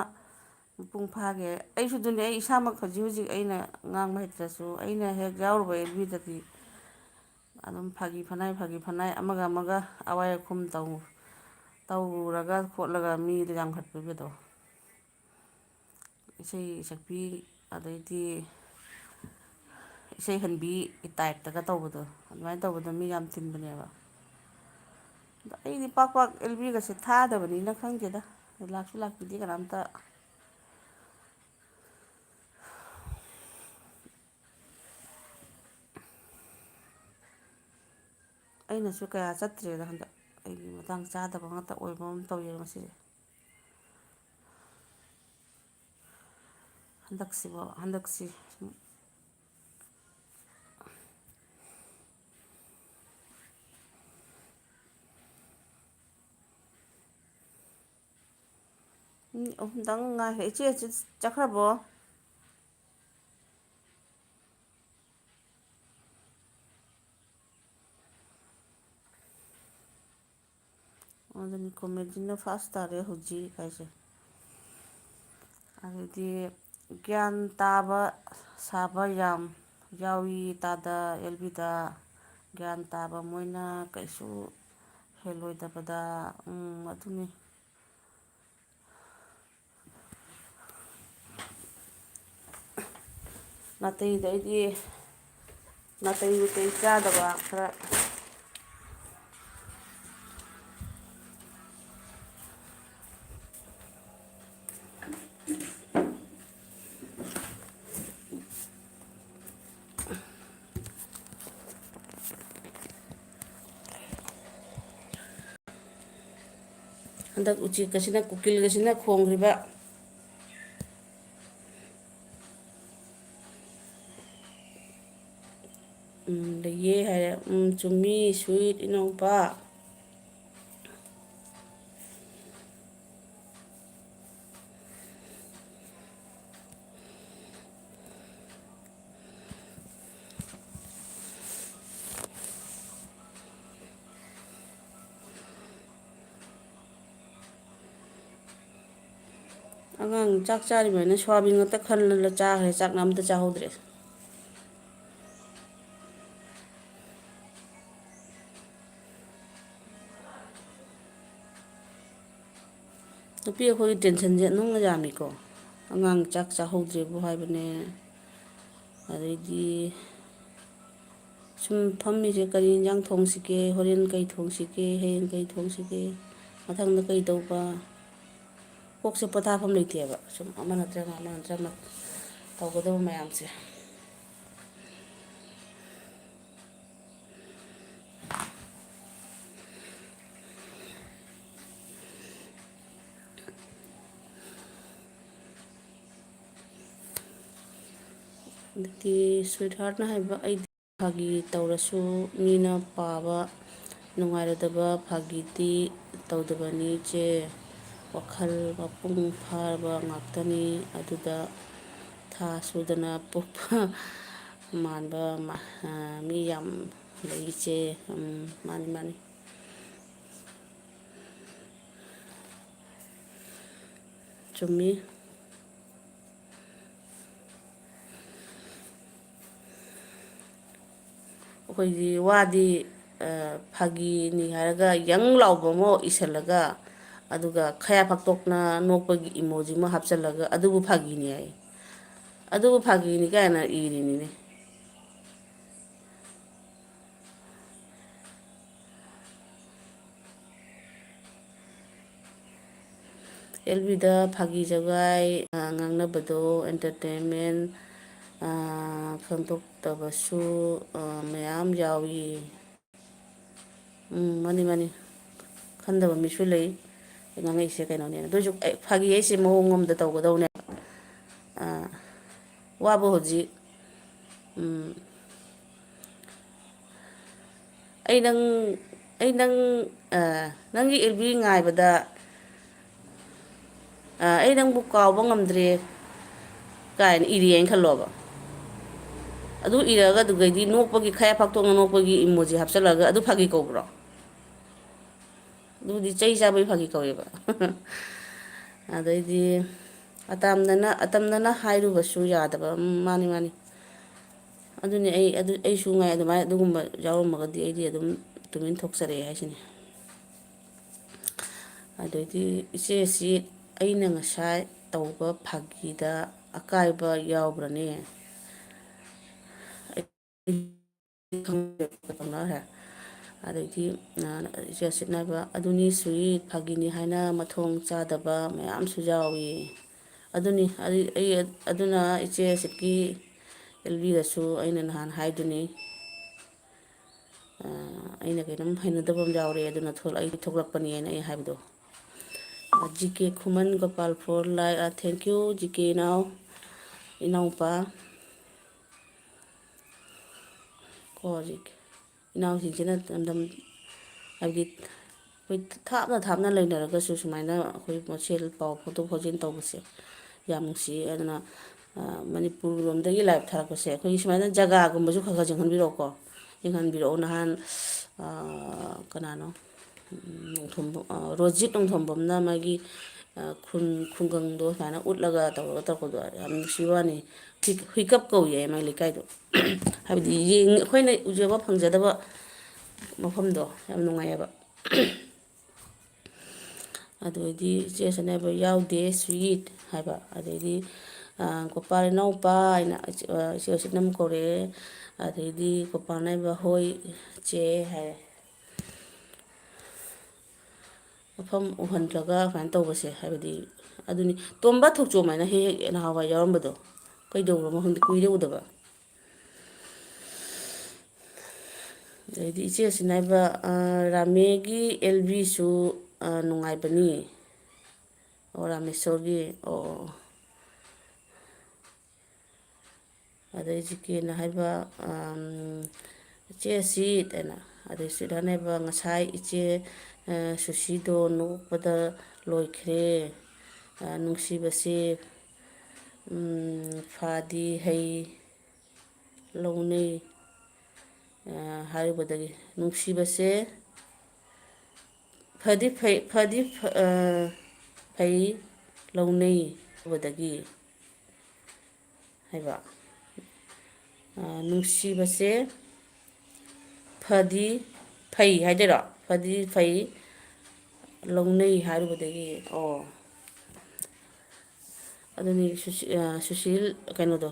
ꯃꯄꯨꯡ ꯐꯥꯒꯦ꯫ ꯑꯩꯁꯨ ꯑꯗꯨꯅꯦ, ꯑꯩ ꯏꯁꯥꯃꯛ ꯍꯧꯖꯤꯛ ꯍꯧꯖꯤꯛ ꯑꯩꯅ ꯉꯥꯡꯕ ꯍꯩꯇ꯭ꯔꯁꯨ, ꯑꯩꯅ ꯍꯦꯛ ꯌꯥꯎꯔꯨꯕ ꯑꯦꯜ ꯕꯤꯗꯗꯤ ꯑꯗꯨꯝ ꯐꯥꯒꯤ ꯐꯅꯥꯏ, ꯐꯥꯒꯤ ꯐꯅꯥꯏ, ꯑꯃꯒ ꯑꯃꯒ ꯑꯋꯥꯏ ꯑꯈꯨꯝ ꯇꯧ-, ꯇꯧꯔꯒ ꯈꯣꯠꯂꯒ ꯃꯤꯗꯣ ꯌꯥꯝꯈꯠꯄꯤꯕꯗꯣ꯫ ꯏꯁꯩ ꯁꯛꯄꯤ, ꯑꯗꯩꯗꯤ ꯏꯁꯩ ꯍꯟꯕꯤꯒꯤ ꯇꯥꯏꯞꯇꯒ ꯇꯧꯕꯗꯣ, ꯑꯗꯨꯃꯥꯏꯅ ꯇꯧꯕꯗꯣ ꯃꯤ ꯌꯥꯝ ꯇꯤꯟꯕꯅꯦꯕ꯫ ꯑꯗꯣ ꯑꯩꯗꯤ ꯄꯥꯛ ꯄꯥꯛ ꯑꯦꯜ ꯕꯤꯒꯁꯦ ꯊꯥꯗꯕꯅꯤꯅ ꯈꯪꯗꯦꯗ, ꯂꯥꯛꯁꯨ ꯂꯥꯛꯄꯤꯗꯦ ꯀꯅꯥꯝꯇ꯫ ꯑꯩꯅꯁꯨ ꯀꯌꯥ ꯆꯠꯇ꯭ꯔꯦꯗ ꯍꯟꯗꯛ꯫ ꯑꯩꯒꯤ ꯃꯇꯥꯡ ꯆꯥꯗꯕ ꯉꯥꯛꯇ ꯑꯣꯏꯕ ꯑꯃ ꯇꯧꯋꯦꯕ ꯉꯁꯤꯁꯦ꯫ ꯍꯟꯗꯛꯁꯤꯕꯣ, ꯍꯟꯗꯛꯁꯤ꯫ ꯃꯤ ꯑꯍꯨꯝꯗꯪ ꯉꯥꯏꯔꯦ꯫ ꯏꯆꯦ, ꯏꯆꯦ ꯆꯠꯈ꯭ꯔꯕꯣ? ꯑꯗꯨꯅꯤ, ꯀꯣꯃꯦꯗꯤꯅ ꯐꯥꯔꯁ ꯇꯥꯔꯦ ꯍꯧꯖꯤꯛ ꯍꯥꯏꯁꯦ꯫ ꯑꯗꯩꯗꯤ ꯒ꯭ꯌꯥꯟ ꯇꯥꯕ ꯁꯥꯕ ꯌꯥꯝ ꯌꯥꯎꯏ ꯇꯥꯗ, ꯑꯦꯜ ꯕꯤꯗ꯫ ꯒ꯭ꯌꯥꯟ ꯇꯥꯕ ꯃꯣꯏꯅ ꯀꯩꯁꯨ ꯍꯦꯜꯂꯣꯏꯗꯕꯗ꯫ ꯎꯝ, ꯑꯗꯨꯅꯤ꯫ ꯅꯥꯇꯩꯗ ꯑꯩꯗꯤ ꯅꯥꯇꯩ ꯅꯨꯇꯩ ꯆꯥꯗꯕ ꯈꯔ꯫ ꯍꯟꯗꯛ ꯎꯆꯦꯛꯀꯁꯤꯅ, ꯀꯨꯀꯤꯜꯒꯁꯤꯅ ꯈꯣꯡꯈ꯭ꯔꯤꯕ꯫ ꯎꯝ, ꯂꯩꯌꯦ ꯍꯥꯏꯔꯦ꯫ ꯎꯝ, ꯆꯨꯝꯃꯤ, sweet ꯏꯅꯥꯎꯄꯥ꯫ ꯑꯉꯥꯡ ꯆꯥꯛ ꯆꯥꯔꯤꯕ ꯍꯥꯏꯅ ꯁꯣꯌꯥꯕꯤꯟ ꯉꯥꯛꯇ ꯈꯜꯂ ꯆꯥꯈ꯭ꯔꯦ, ꯆꯥꯛꯅ ꯑꯝꯇ ꯆꯥꯍꯧꯗ꯭ꯔꯦ꯫ ꯅꯨꯄꯤ ꯑꯩꯈꯣꯏꯒꯤ tensionꯁꯦ ꯑꯗꯨꯝ ꯌꯥꯝꯃꯤꯀꯣ꯫ ꯑꯉꯥꯡ ꯆꯥꯛ ꯆꯥꯍꯧꯗ꯭ꯔꯦꯕꯨ ꯍꯥꯏꯕꯅꯦ꯫ ꯑꯗꯩꯗꯤ ꯁꯨꯝ ꯐꯝꯃꯤꯁꯦ, ꯀꯔꯤ ꯌꯦꯟꯖꯥꯡ ꯊꯣꯡꯁꯤꯒꯦ, ꯍꯣꯔꯦꯟ ꯀꯩ ꯊꯣꯡꯁꯤꯒꯦ, ꯍꯌꯦꯡ ꯀꯩ ꯊꯣꯡꯁꯤꯒꯦ, ꯃꯊꯪꯗ ꯀꯩ ꯇꯧꯕ, ꯀꯣꯛꯁꯦ ꯄꯣꯊꯥꯐꯝ ꯂꯩꯇꯦꯕ꯫ ꯁꯨꯝ ꯑꯃ ꯅꯠꯇ꯭ꯔꯒ ꯑꯃ ꯅꯠꯇ꯭ꯔꯒ ꯑꯃ ꯇꯧꯒꯗꯕ ꯃꯌꯥꯝꯁꯦ꯫ ꯑꯗꯒꯤ sweetheartꯅ ꯍꯥꯏꯕ, ꯑꯩꯗꯤ ꯐꯥꯒꯤ ꯇꯧꯔꯁꯨ ꯃꯤꯅ ꯄꯥꯕ ꯅꯨꯡꯉꯥꯏꯔꯣꯏꯗꯕ ꯐꯥꯒꯤꯗꯤ ꯇꯧꯗꯕꯅꯤ ꯏꯆꯦ꯫ ꯋꯥꯈꯜ ꯃꯄꯨꯡ ꯐꯥꯔꯕ ꯉꯥꯛꯇꯅꯤ꯫ ꯑꯗꯨꯗ ꯊꯥ ꯁꯨꯗꯅ ꯄꯣꯛꯄ ꯃꯥꯟꯕ ꯃ-, ꯑ, ꯃꯤ ꯌꯥꯝ ꯂꯩ ꯏꯆꯦ꯫ ꯎꯝ, ꯃꯥꯅꯤ, ꯃꯥꯅꯤ꯫ ꯆꯨꯝꯃꯤ꯫ ꯑꯩꯈꯣꯏꯒꯤ ꯋꯥꯗꯤ, ꯑ, ꯐꯥꯒꯤꯅꯤ ꯍꯥꯏꯔꯒ ꯌꯪ ꯂꯥꯎꯕ ꯑꯃ ꯏꯁꯤꯜꯂꯒ, ꯑꯗꯨꯒ ꯈꯌꯥ ꯐꯥꯛꯇꯣꯛꯅ ꯅꯣꯛꯄꯒꯤ emoji ꯑꯃ ꯍꯥꯞꯆꯤꯜꯂꯒ, "ꯑꯗꯨꯕꯨ ꯐꯥꯒꯤꯅꯤ" ꯍꯥꯏ꯫ "ꯑꯗꯨꯕꯨ ꯐꯥꯒꯤꯅꯤ" ꯀꯥꯏꯅ ꯏꯔꯤꯅꯤꯅꯦ꯫ ꯑꯦꯜ ꯕꯤꯗ ꯐꯥꯒꯤ ꯖꯣꯒꯥꯏ, ꯑ, ꯉꯥꯡꯅꯕꯗꯣ, entertainment, ꯑ, ꯈꯪꯗꯣꯛꯇꯕꯁꯨ, ꯑ, ꯃꯌꯥꯝ ꯌꯥꯎꯏ꯫ ꯎꯝ, ꯃꯥꯅꯤ, ꯃꯥꯅꯤ꯫ ꯈꯟꯗꯕ ꯃꯤꯁꯨ ꯂꯩ꯫ ꯉꯥꯡꯉꯛꯏꯁꯦ ꯀꯩꯅꯣꯅꯦꯅ꯫ ꯑꯗꯨ ꯑꯣꯏꯁꯨ ꯑꯩ ꯐꯥꯒꯤ ꯍꯥꯏꯁꯦ ꯃꯑꯣꯡ ꯑꯃꯗ ꯇꯧꯒꯗꯧꯅꯦꯕ꯫ ꯑꯥ, ꯋꯥꯕ ꯍꯧꯖꯤꯛ, ꯎꯝ, "ꯑꯩ ꯅꯪ, ꯑꯩ ꯅꯪ, ꯑꯥ, ꯅꯪꯒꯤ ꯑꯦꯜ ꯕꯤ ꯉꯥꯏꯕꯗ, ꯑꯥ, ꯑꯩ ꯅꯪꯕꯨ ꯀꯥꯎꯕ ꯉꯝꯗ꯭ꯔꯦ" ꯀꯥꯏꯅ ꯏꯔꯦꯅ ꯈꯜꯂꯣꯕ꯫ ꯑꯗꯨ ꯏꯔꯛꯑꯒ ꯑꯗꯨꯒꯩꯗꯤ ꯅꯣꯛꯄꯒꯤ, ꯈꯌꯥ ꯐꯥꯛꯇꯣꯛꯅ ꯅꯣꯛꯄꯒꯤ ꯏꯃꯣꯖꯤ ꯍꯥꯞꯆꯜꯂꯛꯑꯒ ꯑꯗꯨ ꯐꯥꯒꯤ ꯀꯧꯕ꯭ꯔꯣ? ꯑꯗꯨꯗꯤ ꯆꯩ ꯆꯥꯕꯒꯤ ꯐꯥꯒꯤ ꯀꯧꯋꯦꯕ꯫ ꯑꯗꯩꯗꯤ ꯑꯇꯝꯅꯅ, ꯑꯇꯝꯅꯅ ꯍꯥꯏꯔꯨꯕꯁꯨ ꯌꯥꯗꯕ꯫ ꯎꯝ, ꯃꯥꯅꯤ, ꯃꯥꯅꯤ꯫ ꯑꯗꯨꯅꯤ ꯑꯩ, ꯑꯗꯨ, ꯑꯩꯁꯨ ꯉꯥꯏ ꯑꯗꯨꯃꯥꯏꯅ ꯑꯗꯨꯒꯨꯝꯕ ꯌꯥꯎꯔꯝꯃꯒꯗꯤ ꯑꯩꯗꯤ ꯑꯗꯨꯝ ꯇꯨꯃꯤꯟ ꯊꯣꯛꯆꯔꯛꯑꯦ ꯍꯥꯏꯁꯤꯅꯤ꯫ ꯑꯗꯩꯗꯤ ꯏꯆꯦ ꯑꯁꯤ ꯑꯩꯅ ꯉꯁꯥꯏ ꯇꯧꯕ ꯐꯥꯒꯤꯗ ꯑꯀꯥꯏꯕ ꯌꯥꯎꯕ꯭ꯔꯅꯦ? ꯑꯗꯩꯗꯤ, ꯑ, ꯏꯆꯦ ꯑꯁꯤꯠꯅ ꯍꯥꯏꯕ, "ꯑꯗꯨꯅꯤ ꯁꯨꯏ, ꯐꯥꯒꯤꯅꯤ ꯍꯥꯏꯅ ꯃꯊꯣꯡ ꯆꯥꯗꯕ ꯃꯌꯥꯝꯁꯨ ꯌꯥꯎꯏ"꯫ ꯑꯗꯨꯅꯤ, ꯑꯩ, ꯑꯩ, ꯑꯗꯨꯅ ꯏꯆꯦ ꯑꯁꯤꯠꯀꯤ ꯑꯦꯜ ꯕꯤꯗꯁꯨ ꯑꯩꯅ ꯅꯍꯥꯟ ꯍꯥꯏꯗꯨꯅꯤ꯫ ꯑ, ꯑꯩꯅ ꯀꯩꯅꯣꯝ ꯍꯩꯅꯗꯕ ꯑꯃ ꯌꯥꯎꯔꯦ, ꯑꯗꯨꯅ ꯊꯣꯛꯂꯛ-, ꯑꯩ ꯊꯣꯛꯂꯛꯄꯅꯦꯅ ꯑꯩ ꯍꯥꯏꯕꯗꯣ꯫ ꯑ, G K Khuman Gopal for like, ꯑ, thank you, ꯖꯤ ꯀꯦ ꯏꯅꯥꯎ, ꯏꯅꯥꯎꯄꯥ꯫ ꯀꯣ, ꯍꯧꯖꯤꯛ ꯏꯅꯥꯎꯁꯤꯡꯁꯤꯅ ꯗꯝ-, ꯍꯥꯏꯕꯗꯤ ꯑꯩꯈꯣꯏ ꯊꯥꯞꯅ ꯊꯥꯞꯅ ꯂꯩꯅꯔꯒꯁꯨ ꯁꯨꯃꯥꯏꯅ ꯑꯩꯈꯣꯏ ꯃꯁꯦꯜ ꯄꯥꯎ ꯐꯥꯎꯗꯣꯛ ꯐꯥꯎꯖꯤꯟ ꯇꯧꯕꯁꯦ ꯌꯥꯝ ꯅꯨꯡꯁꯤꯌꯦ꯫ ꯑꯗꯨꯅ, ꯑ, ꯃꯅꯤꯄꯨꯔ ꯂꯣꯝꯗꯒꯤ live ꯊꯥꯔꯛꯄꯁꯦ ꯑꯩꯈꯣꯏꯒꯤ ꯁꯨꯃꯥꯏꯅ ꯖꯒꯥꯒꯨꯝꯕꯁꯨ ꯈꯔ ꯈꯔ ꯌꯦꯡꯍꯟꯕꯤꯔꯛꯑꯣꯀꯣ꯫ ꯌꯦꯡꯍꯟꯕꯤꯔꯛꯑꯣ꯫ ꯅꯍꯥꯟ, ꯑ, ꯀꯅꯥꯅꯣ? ꯎꯝ, ꯅꯣꯡꯊꯣꯝꯕꯝ, ꯑ, ꯔꯣꯖꯤꯠ ꯅꯣꯡꯊꯣꯝꯕꯝꯅ ꯃꯥꯒꯤ, ꯑ, ꯈꯨꯟ-, ꯈꯨꯡꯒꯪꯗꯣ ꯁꯨꯃꯥꯏꯅ ꯎꯠꯂꯒ ꯇꯧꯔꯒ ꯇꯧꯔꯛꯄꯗꯣ ꯌꯥꯝ ꯅꯨꯡꯁꯤꯕ ꯋꯥꯅꯤ꯫ ꯍꯨꯏ-, ꯍꯨꯏꯀꯞ ꯀꯧꯏ ꯍꯥꯏ ꯃꯥꯏ ꯂꯩꯀꯥꯏꯗꯣ꯫ ꯍꯥꯏꯕꯗꯤ ꯌꯦꯡ-, ꯑꯩꯈꯣꯏꯅ ꯎꯖꯕ ꯐꯪꯖꯗꯕ ꯃꯐꯝꯗꯣ ꯌꯥꯝ ꯅꯨꯡꯉꯥꯏꯌꯦꯕ꯫ ꯑꯗꯨꯗꯩꯗꯤ ꯏꯆꯦ ꯑꯁꯤꯅ ꯍꯥꯏꯕ, "ꯌꯥꯎꯗꯦ sweet" ꯍꯥꯏꯕ꯫ ꯑꯗꯩꯗꯤ, ꯑ, "ꯒꯣꯄꯥꯜ ꯏꯅꯥꯎꯄꯥ" ꯍꯥꯏꯅ ꯏꯆꯦ, ꯑ, ꯏꯆꯦ ꯑꯁꯤꯅ ꯑꯃꯨꯛ ꯀꯧꯔꯛꯑꯦ꯫ ꯑꯗꯩꯗꯤ ꯒꯣꯄꯥꯜꯅ ꯍꯥꯏꯕ, "ꯍꯣꯏ ꯆꯦ" ꯍꯥꯏꯔꯦ꯫ ꯃꯐꯝ ꯎꯍꯟꯗ꯭ꯔꯒ ꯁꯨꯃꯥꯏꯅ ꯇꯧꯕꯁꯦ, ꯍꯥꯏꯕꯗꯤ ꯑꯗꯨꯅꯤ꯫ ꯇꯣꯝꯕ ꯊꯣꯛꯆꯣꯝ ꯍꯥꯏꯅ ꯍꯦꯛ ꯍꯦꯛ ꯅꯍꯥꯟꯋꯥꯏ ꯌꯥꯎꯔꯝꯕꯗꯣ ꯀꯩꯗꯧꯔꯃꯣ ꯈꯪꯗꯦ, ꯀꯨꯏꯔꯦ ꯎꯗꯕ꯫ ꯑꯗꯩꯗꯤ ꯏꯆꯦ ꯑꯁꯤꯅ ꯍꯥꯏꯕ, ꯑ, "ꯔꯥꯃꯦꯒꯤ ꯑꯦꯜ ꯕꯤꯁꯨ", ꯑ, ꯅꯨꯡꯉꯥꯏꯕꯅꯤ꯫ ꯑꯣ, ꯔꯥꯃꯦꯁꯣꯔꯒꯤ, ꯑꯣ, ꯑꯣ, ꯑꯣ꯫ ꯑꯗꯩ ꯖꯤ ꯀꯦꯅ ꯍꯥꯏꯕ, ꯑꯝ, "ꯏꯆꯦ ꯁꯤꯠ" ꯍꯥꯏꯅ꯫ ꯑꯗꯩ ꯁꯤꯠ ꯍꯥꯏꯅ ꯍꯥꯏꯕ, "ꯉꯁꯥꯏ ꯏꯆꯦ, ꯑ, ꯁꯨꯁꯤꯗꯣ ꯅꯣꯛꯄꯗ ꯂꯣꯏꯈ꯭ꯔꯦ꯫ ꯑ, ꯅꯨꯡꯁꯤꯕꯁꯦ, ꯎꯝ, ꯐꯗꯤ ꯍꯩ ꯂꯧꯅꯩ", ꯑ, ꯍꯥꯏꯔꯨꯕꯗꯒꯤ, ꯅꯨꯡꯁꯤꯕꯁꯦ ꯐꯗꯤ ꯐꯩ, ꯐꯗꯤ ꯐ-, ꯑ, ꯐꯩ ꯂꯧꯅꯩ ꯍꯥꯏꯕꯗꯒꯤ ꯍꯥꯏꯕ꯫ ꯑ, ꯅꯨꯡꯁꯤꯕꯁꯦ ꯐꯗꯤ ꯐꯩ ꯍꯥꯏꯗꯣꯏꯔꯣ? ꯐꯗꯤ ꯐꯩ ꯂꯧꯅꯩ ꯍꯥꯏꯔꯨꯕꯗꯒꯤ, ꯑꯣ꯫ ꯑꯗꯨꯅꯤ ꯁꯨꯁꯤ-, ꯑ, ꯁꯨꯁꯤꯜ, ꯀꯩꯅꯣꯗꯣ,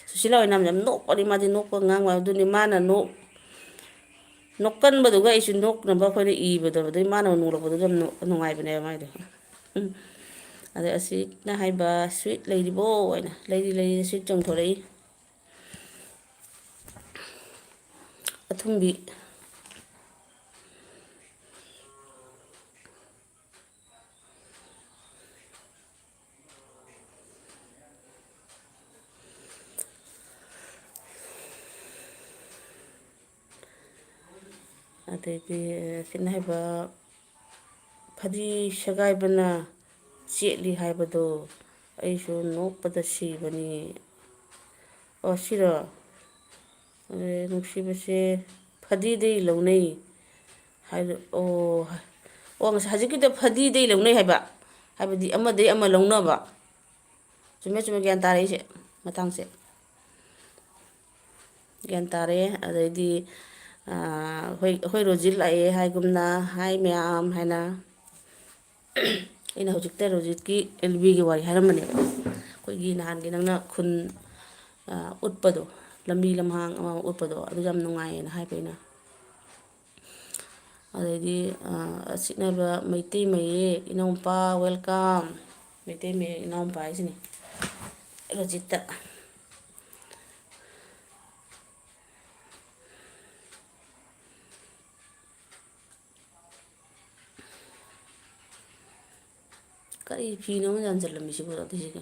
ꯁꯨꯁꯤꯂꯥ ꯑꯣꯏꯅꯥꯝ ꯌꯥꯝ ꯅꯣꯛꯄꯅꯤ, ꯃꯥꯗꯤ ꯅꯣꯛꯄ ꯉꯥꯡꯕ꯫ ꯑꯗꯨꯅꯤ ꯃꯥꯅ ꯅꯣꯛ-, ꯅꯣꯛꯀꯟꯕꯗꯨꯒ ꯑꯩꯁꯨ ꯅꯣꯛꯅꯕ ꯑꯩꯈꯣꯏꯅ ꯏꯕꯗꯣ, ꯑꯗꯩ ꯃꯥꯅ ꯅꯣꯛꯂꯛꯄꯗꯨꯁꯨ ꯌꯥꯝ ꯅꯣꯛ-, ꯅꯨꯡꯉꯥꯏꯕꯅꯦꯕ ꯃꯥꯏꯗꯣ꯫ ꯎꯝ꯫ ꯑꯗꯩ ꯑꯁꯤꯅ ꯍꯥꯏꯕ, "ꯁ꯭ꯋꯤꯠ ꯂꯩꯔꯤꯕꯣ?" ꯍꯥꯏꯅ, "ꯂꯩꯔꯤ, ꯂꯩꯔꯤ", ꯁ꯭ꯋꯤꯠ ꯆꯣꯡꯊꯣꯔꯛꯏ꯫ ꯑꯊꯨꯝꯕꯤ꯫ ꯑꯗꯩꯗꯤ ꯁꯤꯅ ꯍꯥꯏꯕ, "ꯐꯗꯤ ꯁꯦꯒꯥꯏꯕꯅ ꯆꯦꯠꯂꯤ ꯍꯥꯏꯕꯗꯣ ꯑꯩꯁꯨ ꯅꯣꯛꯄꯗ ꯁꯤꯕꯅꯤ"꯫ ꯑꯣ, ꯁꯤꯔꯣ? ꯑꯗꯩ ꯅꯨꯡꯁꯤꯕꯁꯦ ꯐꯗꯤꯗꯩ ꯂꯧꯅꯩ ꯍꯥꯏꯗꯣ, ꯑꯣ, ꯑꯣ, ꯉꯁꯥꯏ ꯍꯧꯖꯤꯛꯀꯤꯗꯣ ꯐꯗꯤꯗꯩ ꯂꯧꯅꯩ ꯍꯥꯏꯕ, ꯍꯥꯏꯕꯗꯤ ꯑꯃꯗꯩ ꯑꯃ ꯂꯧꯅꯕ꯫ ꯆꯨꯝꯃꯦ, ꯆꯨꯝꯃꯦ, ꯒ꯭ꯌꯥꯟ ꯇꯥꯔꯦ ꯑꯩꯁꯦ, ꯃꯇꯥꯡꯁꯦ꯫ ꯒ꯭ꯌꯥꯟ ꯇꯥꯔꯦ꯫ ꯑꯗꯩꯗꯤ, ꯑꯥ, ꯑꯩꯈꯣꯏ, ꯑꯩꯈꯣꯏ ꯔꯣꯖꯤꯠ ꯂꯥꯛꯑꯦ ꯍꯥꯏꯒꯨꯝꯅ, "ꯍꯥꯏ ꯃꯌꯥꯝ" ꯍꯥꯏꯅ꯫ ꯑꯩꯅ ꯍꯧꯖꯤꯛꯇ ꯔꯣꯖꯤꯠꯀꯤ ꯑꯦꯜ ꯕꯤꯒꯤ ꯋꯥꯔꯤ ꯍꯥꯏꯔꯝꯕꯅꯦꯕ꯫ ꯑꯩꯈꯣꯏꯒꯤ ꯅꯍꯥꯟꯒꯤ ꯅꯪꯅ ꯈꯨꯟ, ꯑꯥ, ꯎꯠꯄꯗꯣ, ꯂꯝꯕꯤ ꯂꯝꯍꯥꯡ ꯑꯃ ꯎꯠꯄꯗꯣ, ꯑꯗꯨ ꯌꯥꯝ ꯅꯨꯡꯉꯥꯏꯌꯦꯅ ꯍꯥꯏꯕ ꯑꯩꯅ꯫ ꯑꯗꯩꯗꯤ, ꯑ, ꯑꯁꯤꯅꯕ ꯃꯩꯇꯩ ꯃꯌꯦꯛ ꯏꯅꯥꯎꯄꯥ, welcome꯫ ꯃꯩꯇꯩ ꯃꯌꯦꯛ ꯏꯅꯥꯎꯄꯥ ꯍꯥꯏꯁꯤꯅꯤ, ꯔꯣꯖꯤꯠꯇ꯫ ꯀꯔꯤ ꯐꯤꯅꯣ ꯑꯃ ꯌꯥꯟꯁꯤꯜꯂꯝꯃꯤꯁꯤꯕꯣ ꯑꯗꯨꯁꯤꯒ?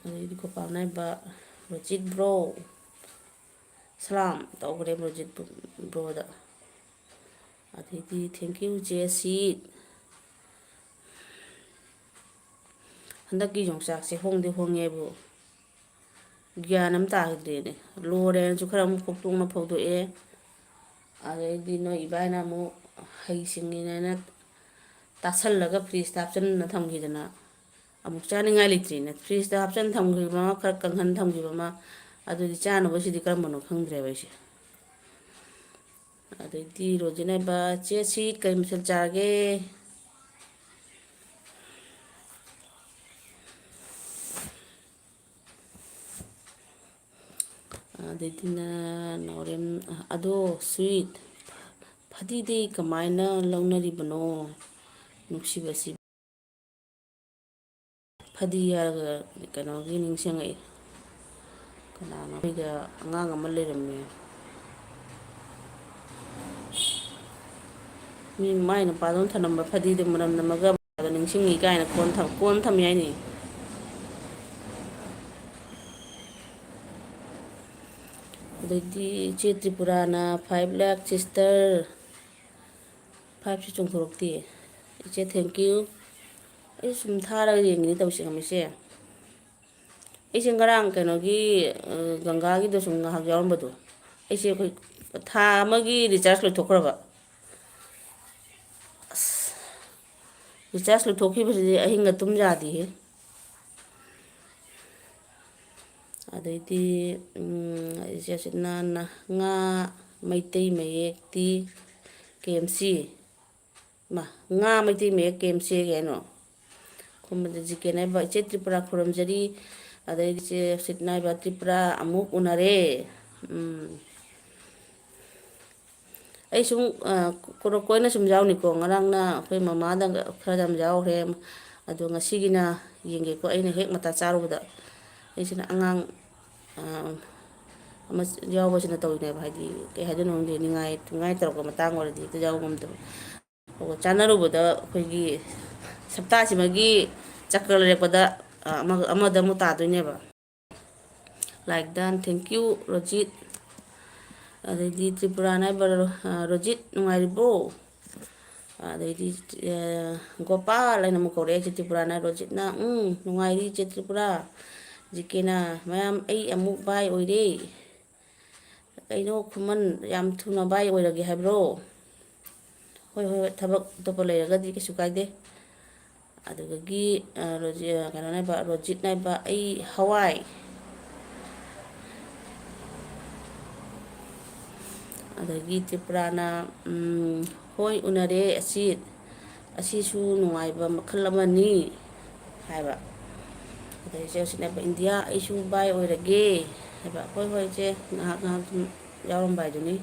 ꯑꯗꯩꯗꯤ ꯒꯣꯄꯥꯜ ꯅꯥꯏꯕ, ꯔꯣꯖꯤꯠ ꯕ꯭ꯔꯣ, ꯁꯂꯥꯝ ꯇꯧꯈ꯭ꯔꯦ ꯔꯣꯖꯤꯠ ꯕ꯭ꯔꯣꯗ꯫ ꯑꯗꯩꯗꯤ thank you ꯖꯦ ꯁꯤ꯫ ꯍꯟꯗꯛꯀꯤ ꯌꯣꯡꯆꯥꯛꯁꯦ ꯍꯣꯡꯗꯤ ꯍꯣꯡꯉꯦꯕꯨ, ꯒ꯭ꯌꯥꯟ ꯑꯃ ꯇꯥꯈꯤꯗ꯭ꯔꯦꯅꯦ꯫ ꯂꯣꯔꯦꯅꯁꯨ ꯈꯔ ꯑꯃꯨꯛ ꯈꯣꯛꯇꯣꯛꯅ ꯐꯧꯗꯣꯛꯑꯦ꯫ ꯑꯗꯩꯗꯤ ꯅꯣꯏ ꯏꯕꯥꯏꯅ ꯑꯃꯨꯛ ꯍꯩ ꯁꯤꯡꯉꯤꯅꯦꯅ ꯇꯥꯁꯜꯂꯒ ꯐ꯭ꯔꯤꯖꯇ ꯍꯥꯞꯆꯤꯟꯅ ꯊꯝꯈꯤꯗꯅ, ꯑꯃꯨꯛ ꯆꯥꯅꯤꯡꯉꯥꯏ ꯂꯩꯇ꯭ꯔꯤꯅꯦ꯫ ꯐ꯭ꯔꯤꯖꯇ ꯍꯥꯞꯆꯤꯟꯅ ꯊꯝꯈꯤꯕ ꯑꯃ, ꯈꯔ ꯀꯪꯍꯟ ꯊꯝꯈꯤꯕ ꯑꯃ, ꯑꯗꯨꯗꯤ ꯆꯥꯅꯕꯁꯤꯗꯤ ꯀꯔꯝꯕꯅꯣ ꯈꯪꯗ꯭ꯔꯦꯕ ꯑꯩꯁꯦ꯫ ꯑꯗꯩꯗꯤ ꯔꯣꯖꯤꯅꯥꯏꯕ, ꯆꯦ ꯁꯤ ꯀꯩ ꯃꯊꯦꯜ ꯆꯥꯔꯒꯦ? ꯑꯗꯩꯗꯤꯅ ꯅꯥꯎꯔꯦꯝ, ꯑꯗꯣ ꯁ꯭ꯋꯤꯠ, ꯐꯗꯤꯗꯤ ꯀꯃꯥꯏꯅ ꯂꯧꯅꯔꯤꯕꯅꯣ? ꯅꯨꯡꯁꯤꯕꯁꯤ꯫ ꯐꯗꯤ ꯍꯥꯏꯔꯒ ꯀꯩꯅꯣꯒꯤ ꯅꯤꯡꯁꯤꯡꯉꯛꯏ꯫ ꯀꯅꯥꯅꯣ? ꯑꯩꯈꯣꯏꯗ ꯑꯉꯥꯡ ꯑꯃ ꯂꯩꯔꯝꯃꯦ꯫ ꯃꯤ ꯃꯥꯏ ꯅꯨꯄꯥꯗꯨꯅ ꯊꯅꯝꯕ ꯐꯗꯤꯗꯨ ꯃꯅꯝ ꯅꯝꯃꯒ ꯅꯤꯡꯁꯤꯡꯉꯤ ꯀꯥꯏꯅ ꯀꯣꯟ ꯊꯝ-, ꯀꯣꯟ ꯊꯝꯃꯤ ꯍꯥꯏꯅꯤ꯫ ꯑꯗꯩꯗꯤ ꯏꯆꯦ ꯇ꯭ꯔꯤꯄꯨꯔꯥꯅ five lakh sister, five ꯁꯤ ꯆꯣꯡꯊꯣꯔꯛꯇꯦ꯫ ꯏꯆꯦ, thank you꯫ ꯑꯩ ꯁꯨꯝ ꯊꯥꯔꯒ ꯌꯦꯡꯒꯦꯅꯤ ꯇꯧꯁꯦ, ꯈꯪꯕ꯭ꯔ ꯏꯆꯦ? ꯑꯩꯁꯦ ꯉꯔꯥꯡ ꯀꯩꯅꯣꯒꯤ, ꯑ, ꯒꯪꯒꯥꯒꯤꯗ ꯁꯨꯝ ꯉꯥꯏꯍꯥꯛ ꯌꯥꯎꯔꯝꯕꯗꯣ, ꯑꯩꯁꯦ ꯑꯩꯈꯣꯏ ꯊꯥ ꯑꯃꯒꯤ recharge ꯂꯣꯏꯊꯣꯛꯈ꯭ꯔꯕ꯫ ꯑꯁ, recharge ꯂꯣꯏꯊꯣꯛꯈꯤꯕꯁꯤꯗꯤ ꯑꯍꯤꯡꯒ ꯇꯨꯝ ꯌꯥꯗꯦꯍꯦ꯫ ꯑꯗꯩꯗꯤ, ꯎꯝ, ꯏꯆꯦ ꯑꯁꯤꯅ ꯅ-, ꯉꯥ ꯃꯩꯇꯩ ꯃꯌꯦꯛꯇꯤ ꯀꯦ ꯑꯦꯝ ꯁꯤ꯫ ꯃꯥ, ꯉꯥ ꯃꯩꯇꯩ ꯃꯌꯦꯛ ꯀꯦ ꯑꯦꯝ ꯁꯤ ꯀꯩꯅꯣ? ꯈꯨꯝꯕꯗ ꯖꯤ ꯀꯦ ꯅꯥꯏꯕ, ꯏꯆꯦ ꯇ꯭ꯔꯤꯄꯨꯔꯥ ꯈꯨꯔꯨꯝꯖꯔꯤ꯫ ꯑꯗꯩꯗꯤ ꯏꯆꯦ ꯁꯤꯠ ꯅꯥꯏꯕ, ꯇ꯭ꯔꯤꯄꯨꯔꯥ ꯑꯃꯨꯛ ꯎꯅꯔꯦ꯫ ꯎꯝ꯫ ꯑꯩ ꯁꯨꯝ, ꯑ, ꯀꯣ-, ꯀꯣꯏꯅ ꯁꯨꯝ ꯌꯥꯎꯅꯤꯀꯣ꯫ ꯉꯔꯥꯡꯅ ꯑꯩꯈꯣꯏ ꯃꯃꯥꯗ ꯈꯔ ꯌꯥꯝ ꯌꯥꯎꯈ꯭ꯔꯦ꯫ ꯑꯗꯣ ꯉꯁꯤꯒꯤꯅ ꯌꯦꯡꯒꯦꯀꯣ꯫ ꯑꯩꯅ ꯍꯦꯛ ꯃꯇꯥ ꯆꯥꯔꯨꯕꯗ, ꯑꯩꯁꯤꯅ ꯑꯉꯥꯡ, ꯑ, ꯑꯃ ꯌꯥꯎꯕꯁꯤꯅ ꯇꯧꯔꯤꯅꯦꯕ꯫ ꯍꯥꯏꯗꯤ ꯀꯩ ꯍꯥꯏꯗꯣꯏꯅꯣ ꯈꯪꯗꯦ, ꯅꯤꯡꯉꯥꯏ ꯊꯨꯡꯉꯥꯏ ꯇꯧꯔꯛꯄ ꯃꯇꯥꯡ ꯑꯣꯏꯔꯗꯤ ꯍꯦꯛꯇ ꯌꯥꯎ ꯉꯝꯗꯕ꯫ ꯑꯗꯨꯒ ꯆꯥꯟꯅꯔꯨꯕꯗ ꯑꯩꯈꯣꯏꯒꯤ ꯁꯞꯇꯥꯁꯤꯃꯒꯤ ꯆꯀ꯭ꯔ ꯂꯩꯔꯛꯄꯗ, ꯑ, ꯑꯃ-, ꯑꯃꯗ ꯑꯃꯨꯛ ꯇꯥꯗꯣꯏꯅꯦꯕ꯫ Like done, thank you, Rojit. ꯑꯗꯩꯗꯤ ꯇ꯭ꯔꯤꯄꯨꯔꯥꯅ ꯍꯥꯏꯕ ꯔꯣ-, ꯑ, ꯔꯣꯖꯤꯠ, ꯅꯨꯡꯉꯥꯏꯔꯤꯕꯣ? ꯑꯗꯩꯗꯤ, ꯑ, ꯒꯣꯄꯥꯜ ꯍꯥꯏꯅ ꯑꯃꯨꯛ ꯀꯧꯔꯛꯑꯦ ꯆꯦ ꯇ꯭ꯔꯤꯄꯨꯔꯥꯅ꯫ ꯔꯣꯖꯤꯠꯅ, "ꯎꯝ, ꯅꯨꯡꯉꯥꯏꯔꯤ ꯆꯦ ꯇ꯭ꯔꯤꯄꯨꯔꯥ"꯫ ꯖꯤ ꯀꯦꯅ, "ꯃꯌꯥꯝ, ꯑꯩ ꯑꯃꯨꯛ ꯚꯥꯏ ꯑꯣꯏꯔꯦ꯫ ꯀꯩꯅꯣ ꯈꯨꯃꯟ, ꯌꯥꯝ ꯊꯨꯅ ꯚꯥꯏ ꯑꯣꯏꯔꯒꯦ ꯍꯥꯏꯕ꯭ꯔꯣ?" ꯍꯣꯏ, ꯍꯣꯏ, ꯍꯣꯏ, ꯊꯕꯛ ꯑꯇꯣꯞꯄ ꯂꯩꯔꯒꯗꯤ ꯀꯩꯁꯨ ꯀꯥꯏꯗꯦ꯫ ꯑꯗꯨꯗꯒꯤ, ꯑ, ꯔꯣꯖꯤ-, ꯑ, ꯀꯩꯅꯣꯅ ꯍꯥꯏꯕ, ꯔꯣꯖꯤꯠꯅ ꯍꯥꯏꯕ, "ꯑꯩ ꯍꯋꯥꯏ"꯫ ꯑꯗꯒꯤ ꯇ꯭ꯔꯤꯄꯨꯔꯥꯅ, ꯎꯝ, "ꯍꯣꯏ, ꯎꯅꯔꯦ ꯑꯁꯤꯠ꯫ ꯑꯁꯤꯁꯨ ꯅꯨꯡꯉꯥꯏꯕ ꯃꯈꯜ ꯑꯃꯅꯤ" ꯍꯥꯏꯕ꯫ ꯑꯗꯩ ꯏꯆꯦ ꯔꯣꯁꯤꯠꯅ ꯍꯥꯏꯕ, "ꯏꯟꯗꯤꯌꯥ, ꯑꯩꯁꯨ ꯚꯥꯏ ꯑꯣꯏꯔꯒꯦ" ꯍꯥꯏꯕ꯫ "ꯍꯣꯏ, ꯍꯣꯏ, ꯏꯆꯦ, ꯉꯥꯏꯍꯥꯛ, ꯉꯥꯏꯍꯥꯛ ꯁꯨꯝ ꯌꯥꯎꯔꯝꯕ ꯍꯥꯏꯗꯨꯅꯤ"꯫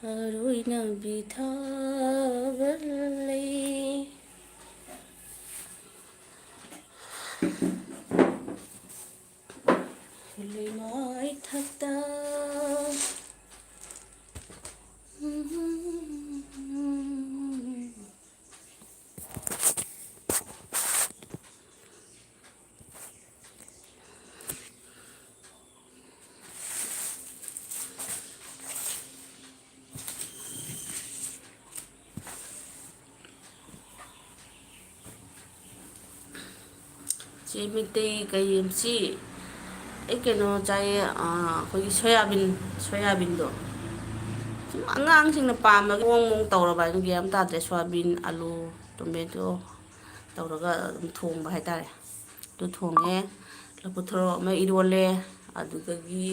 ꯊꯔꯣꯏꯅꯕꯤ ꯊꯥꯕ ꯂꯩ꯫ ꯂꯩꯃꯥꯏ ꯊꯛꯇ꯫ ꯆꯦ ꯃꯩꯇꯩ ꯀꯩ ꯁꯤ, ꯑꯩ ꯀꯩꯅꯣ ꯆꯥꯏꯌꯦ, ꯑꯥ, ꯑꯩꯈꯣꯏꯒꯤ ꯁꯣꯌꯥꯕꯤꯟ, ꯁꯣꯌꯥꯕꯤꯟꯗꯣ꯫ ꯁꯨꯝ ꯑꯉꯥꯡꯁꯤꯡꯅ ꯄꯥꯝꯕꯒꯤ ꯃꯑꯣꯡ ꯃꯑꯣꯡ ꯇꯧꯔꯕ ꯍꯥꯏꯗꯨꯅ ꯒ꯭ꯌꯥꯟ ꯑꯃ ꯇꯥꯗ꯭ꯔꯦ꯫ ꯁꯣꯌꯥꯕꯤꯟ, ꯑꯂꯨ, ꯇꯣꯃꯦꯇꯣ ꯇꯧꯔꯒ ꯑꯗꯨꯝ ꯊꯣꯡꯕ ꯍꯥꯏꯇꯥꯔꯦ꯫ ꯑꯗꯨ ꯊꯣꯡꯉꯦ, ꯂꯐꯨ ꯊꯔꯣ ꯑꯃ ꯏꯔꯣꯜꯂꯦ, ꯑꯗꯨꯗꯒꯤ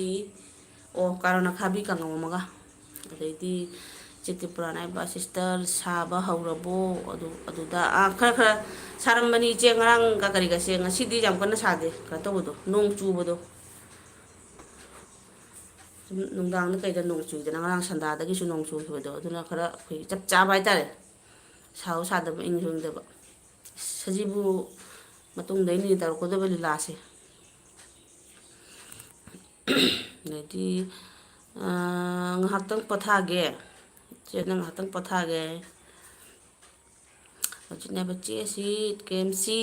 ꯑꯣ, ꯀꯥꯔꯣꯠ ꯑꯈꯥꯕꯤ ꯀꯥꯡꯉꯧ ꯑꯃꯒ꯫ ꯑꯗꯩꯗꯤ ꯆꯦ ꯇ꯭ꯔꯤꯄꯨꯔꯥꯅ ꯍꯥꯏꯕ, "ꯁꯤꯁꯇꯔ, ꯁꯥꯕ ꯍꯧꯔꯕꯣ?" ꯑꯗꯨ, ꯑꯗꯨꯗ, ꯑꯥ, ꯈꯔ ꯈꯔ ꯁꯥꯔꯝꯕꯅꯤ ꯏꯆꯦ, ꯉꯔꯥꯡꯒ ꯀꯔꯤꯒꯁꯦ꯫ ꯉꯁꯤꯗꯤ ꯌꯥꯝ ꯀꯟꯅ ꯁꯥꯗꯦ, ꯀꯩꯅꯣ ꯇꯧꯕꯗꯣ, ꯅꯣꯡ ꯆꯨꯕꯗꯣ꯫ ꯁꯨꯝ ꯅꯨꯡꯗꯥꯡꯗ ꯀꯩꯗ ꯅꯣꯡ ꯆꯨꯏꯗꯅ, ꯉꯔꯥꯡ ꯁꯟꯗꯥꯗꯒꯤꯁꯨ ꯅꯣꯡ ꯆꯨꯈꯤꯕꯗꯣ, ꯑꯗꯨꯅ ꯈꯔ ꯑꯩꯈꯣꯏ ꯆꯞ ꯆꯥꯕ ꯍꯥꯏꯇꯥꯔꯦ꯫ ꯁꯥꯎ ꯁꯥꯗꯕ, ꯏꯪꯁꯨ ꯏꯪꯗꯕ꯫ ꯁꯖꯤꯕꯨ ꯃꯇꯨꯡꯗꯩꯅꯤ ꯇꯧꯔꯛꯀꯗꯕ ꯂꯤꯂꯥꯁꯦ꯫ ꯑꯗꯩꯗꯤ, ꯑꯥ, ꯉꯥꯏꯍꯥꯛꯇꯪ ꯄꯣꯊꯥꯒꯦ꯫ ꯆꯦ, ꯅꯪ ꯉꯥꯏꯍꯥꯛꯇꯪ ꯄꯣꯊꯥꯒꯦ꯫ ꯍꯧꯖꯤꯛꯅꯦꯕ ꯆꯦ ꯁꯤ ꯀꯦ ꯑꯦꯝ ꯁꯤ꯫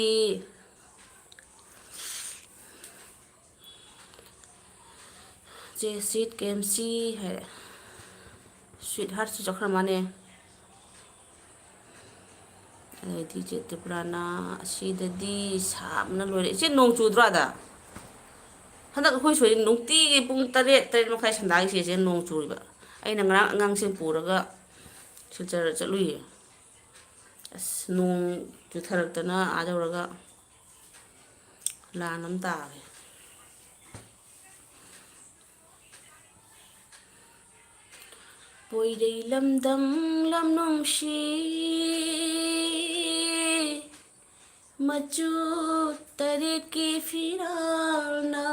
ꯆꯦ ꯁꯤꯠ ꯀꯦ ꯑꯦꯝ ꯁꯤ ꯍꯥꯏꯔꯦ꯫ ꯁ꯭ꯋꯤꯠ ꯍꯥꯔꯠꯁꯨ ꯆꯠꯈ꯭ꯔ ꯃꯥꯅꯦ꯫ ꯑꯗꯩꯗꯤ ꯏꯆꯦ ꯇ꯭ꯔꯤꯄꯨꯔꯥꯅ ꯑꯁꯤꯗꯗꯤ ꯁꯥꯕꯅ ꯂꯣꯏꯔꯦ꯫ ꯏꯆꯦ, ꯅꯣꯡ ꯆꯨꯗ꯭ꯔꯣ ꯑꯗ? ꯍꯟꯗꯛ ꯑꯩꯈꯣꯏ ꯁꯣꯏ ꯅꯨꯡꯇꯤꯒꯤ ꯄꯨꯡ ꯇꯔꯦꯠ, ꯇꯔꯦꯠ ꯃꯈꯥꯏ ꯁꯟꯗꯥꯒꯤ ꯏꯆꯦꯁꯦ ꯅꯣꯡ ꯆꯨꯔꯤꯕ꯫ ꯑꯩꯅ ꯉꯔꯥꯡ ꯑꯉꯥꯡꯁꯤꯡ ꯄꯨꯔꯒ ꯁꯤꯜꯆꯔ ꯆꯠꯂꯨꯏꯌꯦ꯫ ꯑꯁ, ꯅꯣꯡ ꯆꯨꯊꯔꯛꯇꯅ ꯑꯥ ꯌꯧꯔꯒ ꯂꯥꯟ ꯑꯃ ꯇꯥꯔꯦ꯫ ꯄꯣꯏꯔꯩ ꯂꯝꯗꯝ ꯂꯝ ꯅꯨꯡꯁꯤ, ꯃꯆꯨ ꯇꯔꯦꯠꯀꯤ ꯐꯤꯔꯥꯜꯅ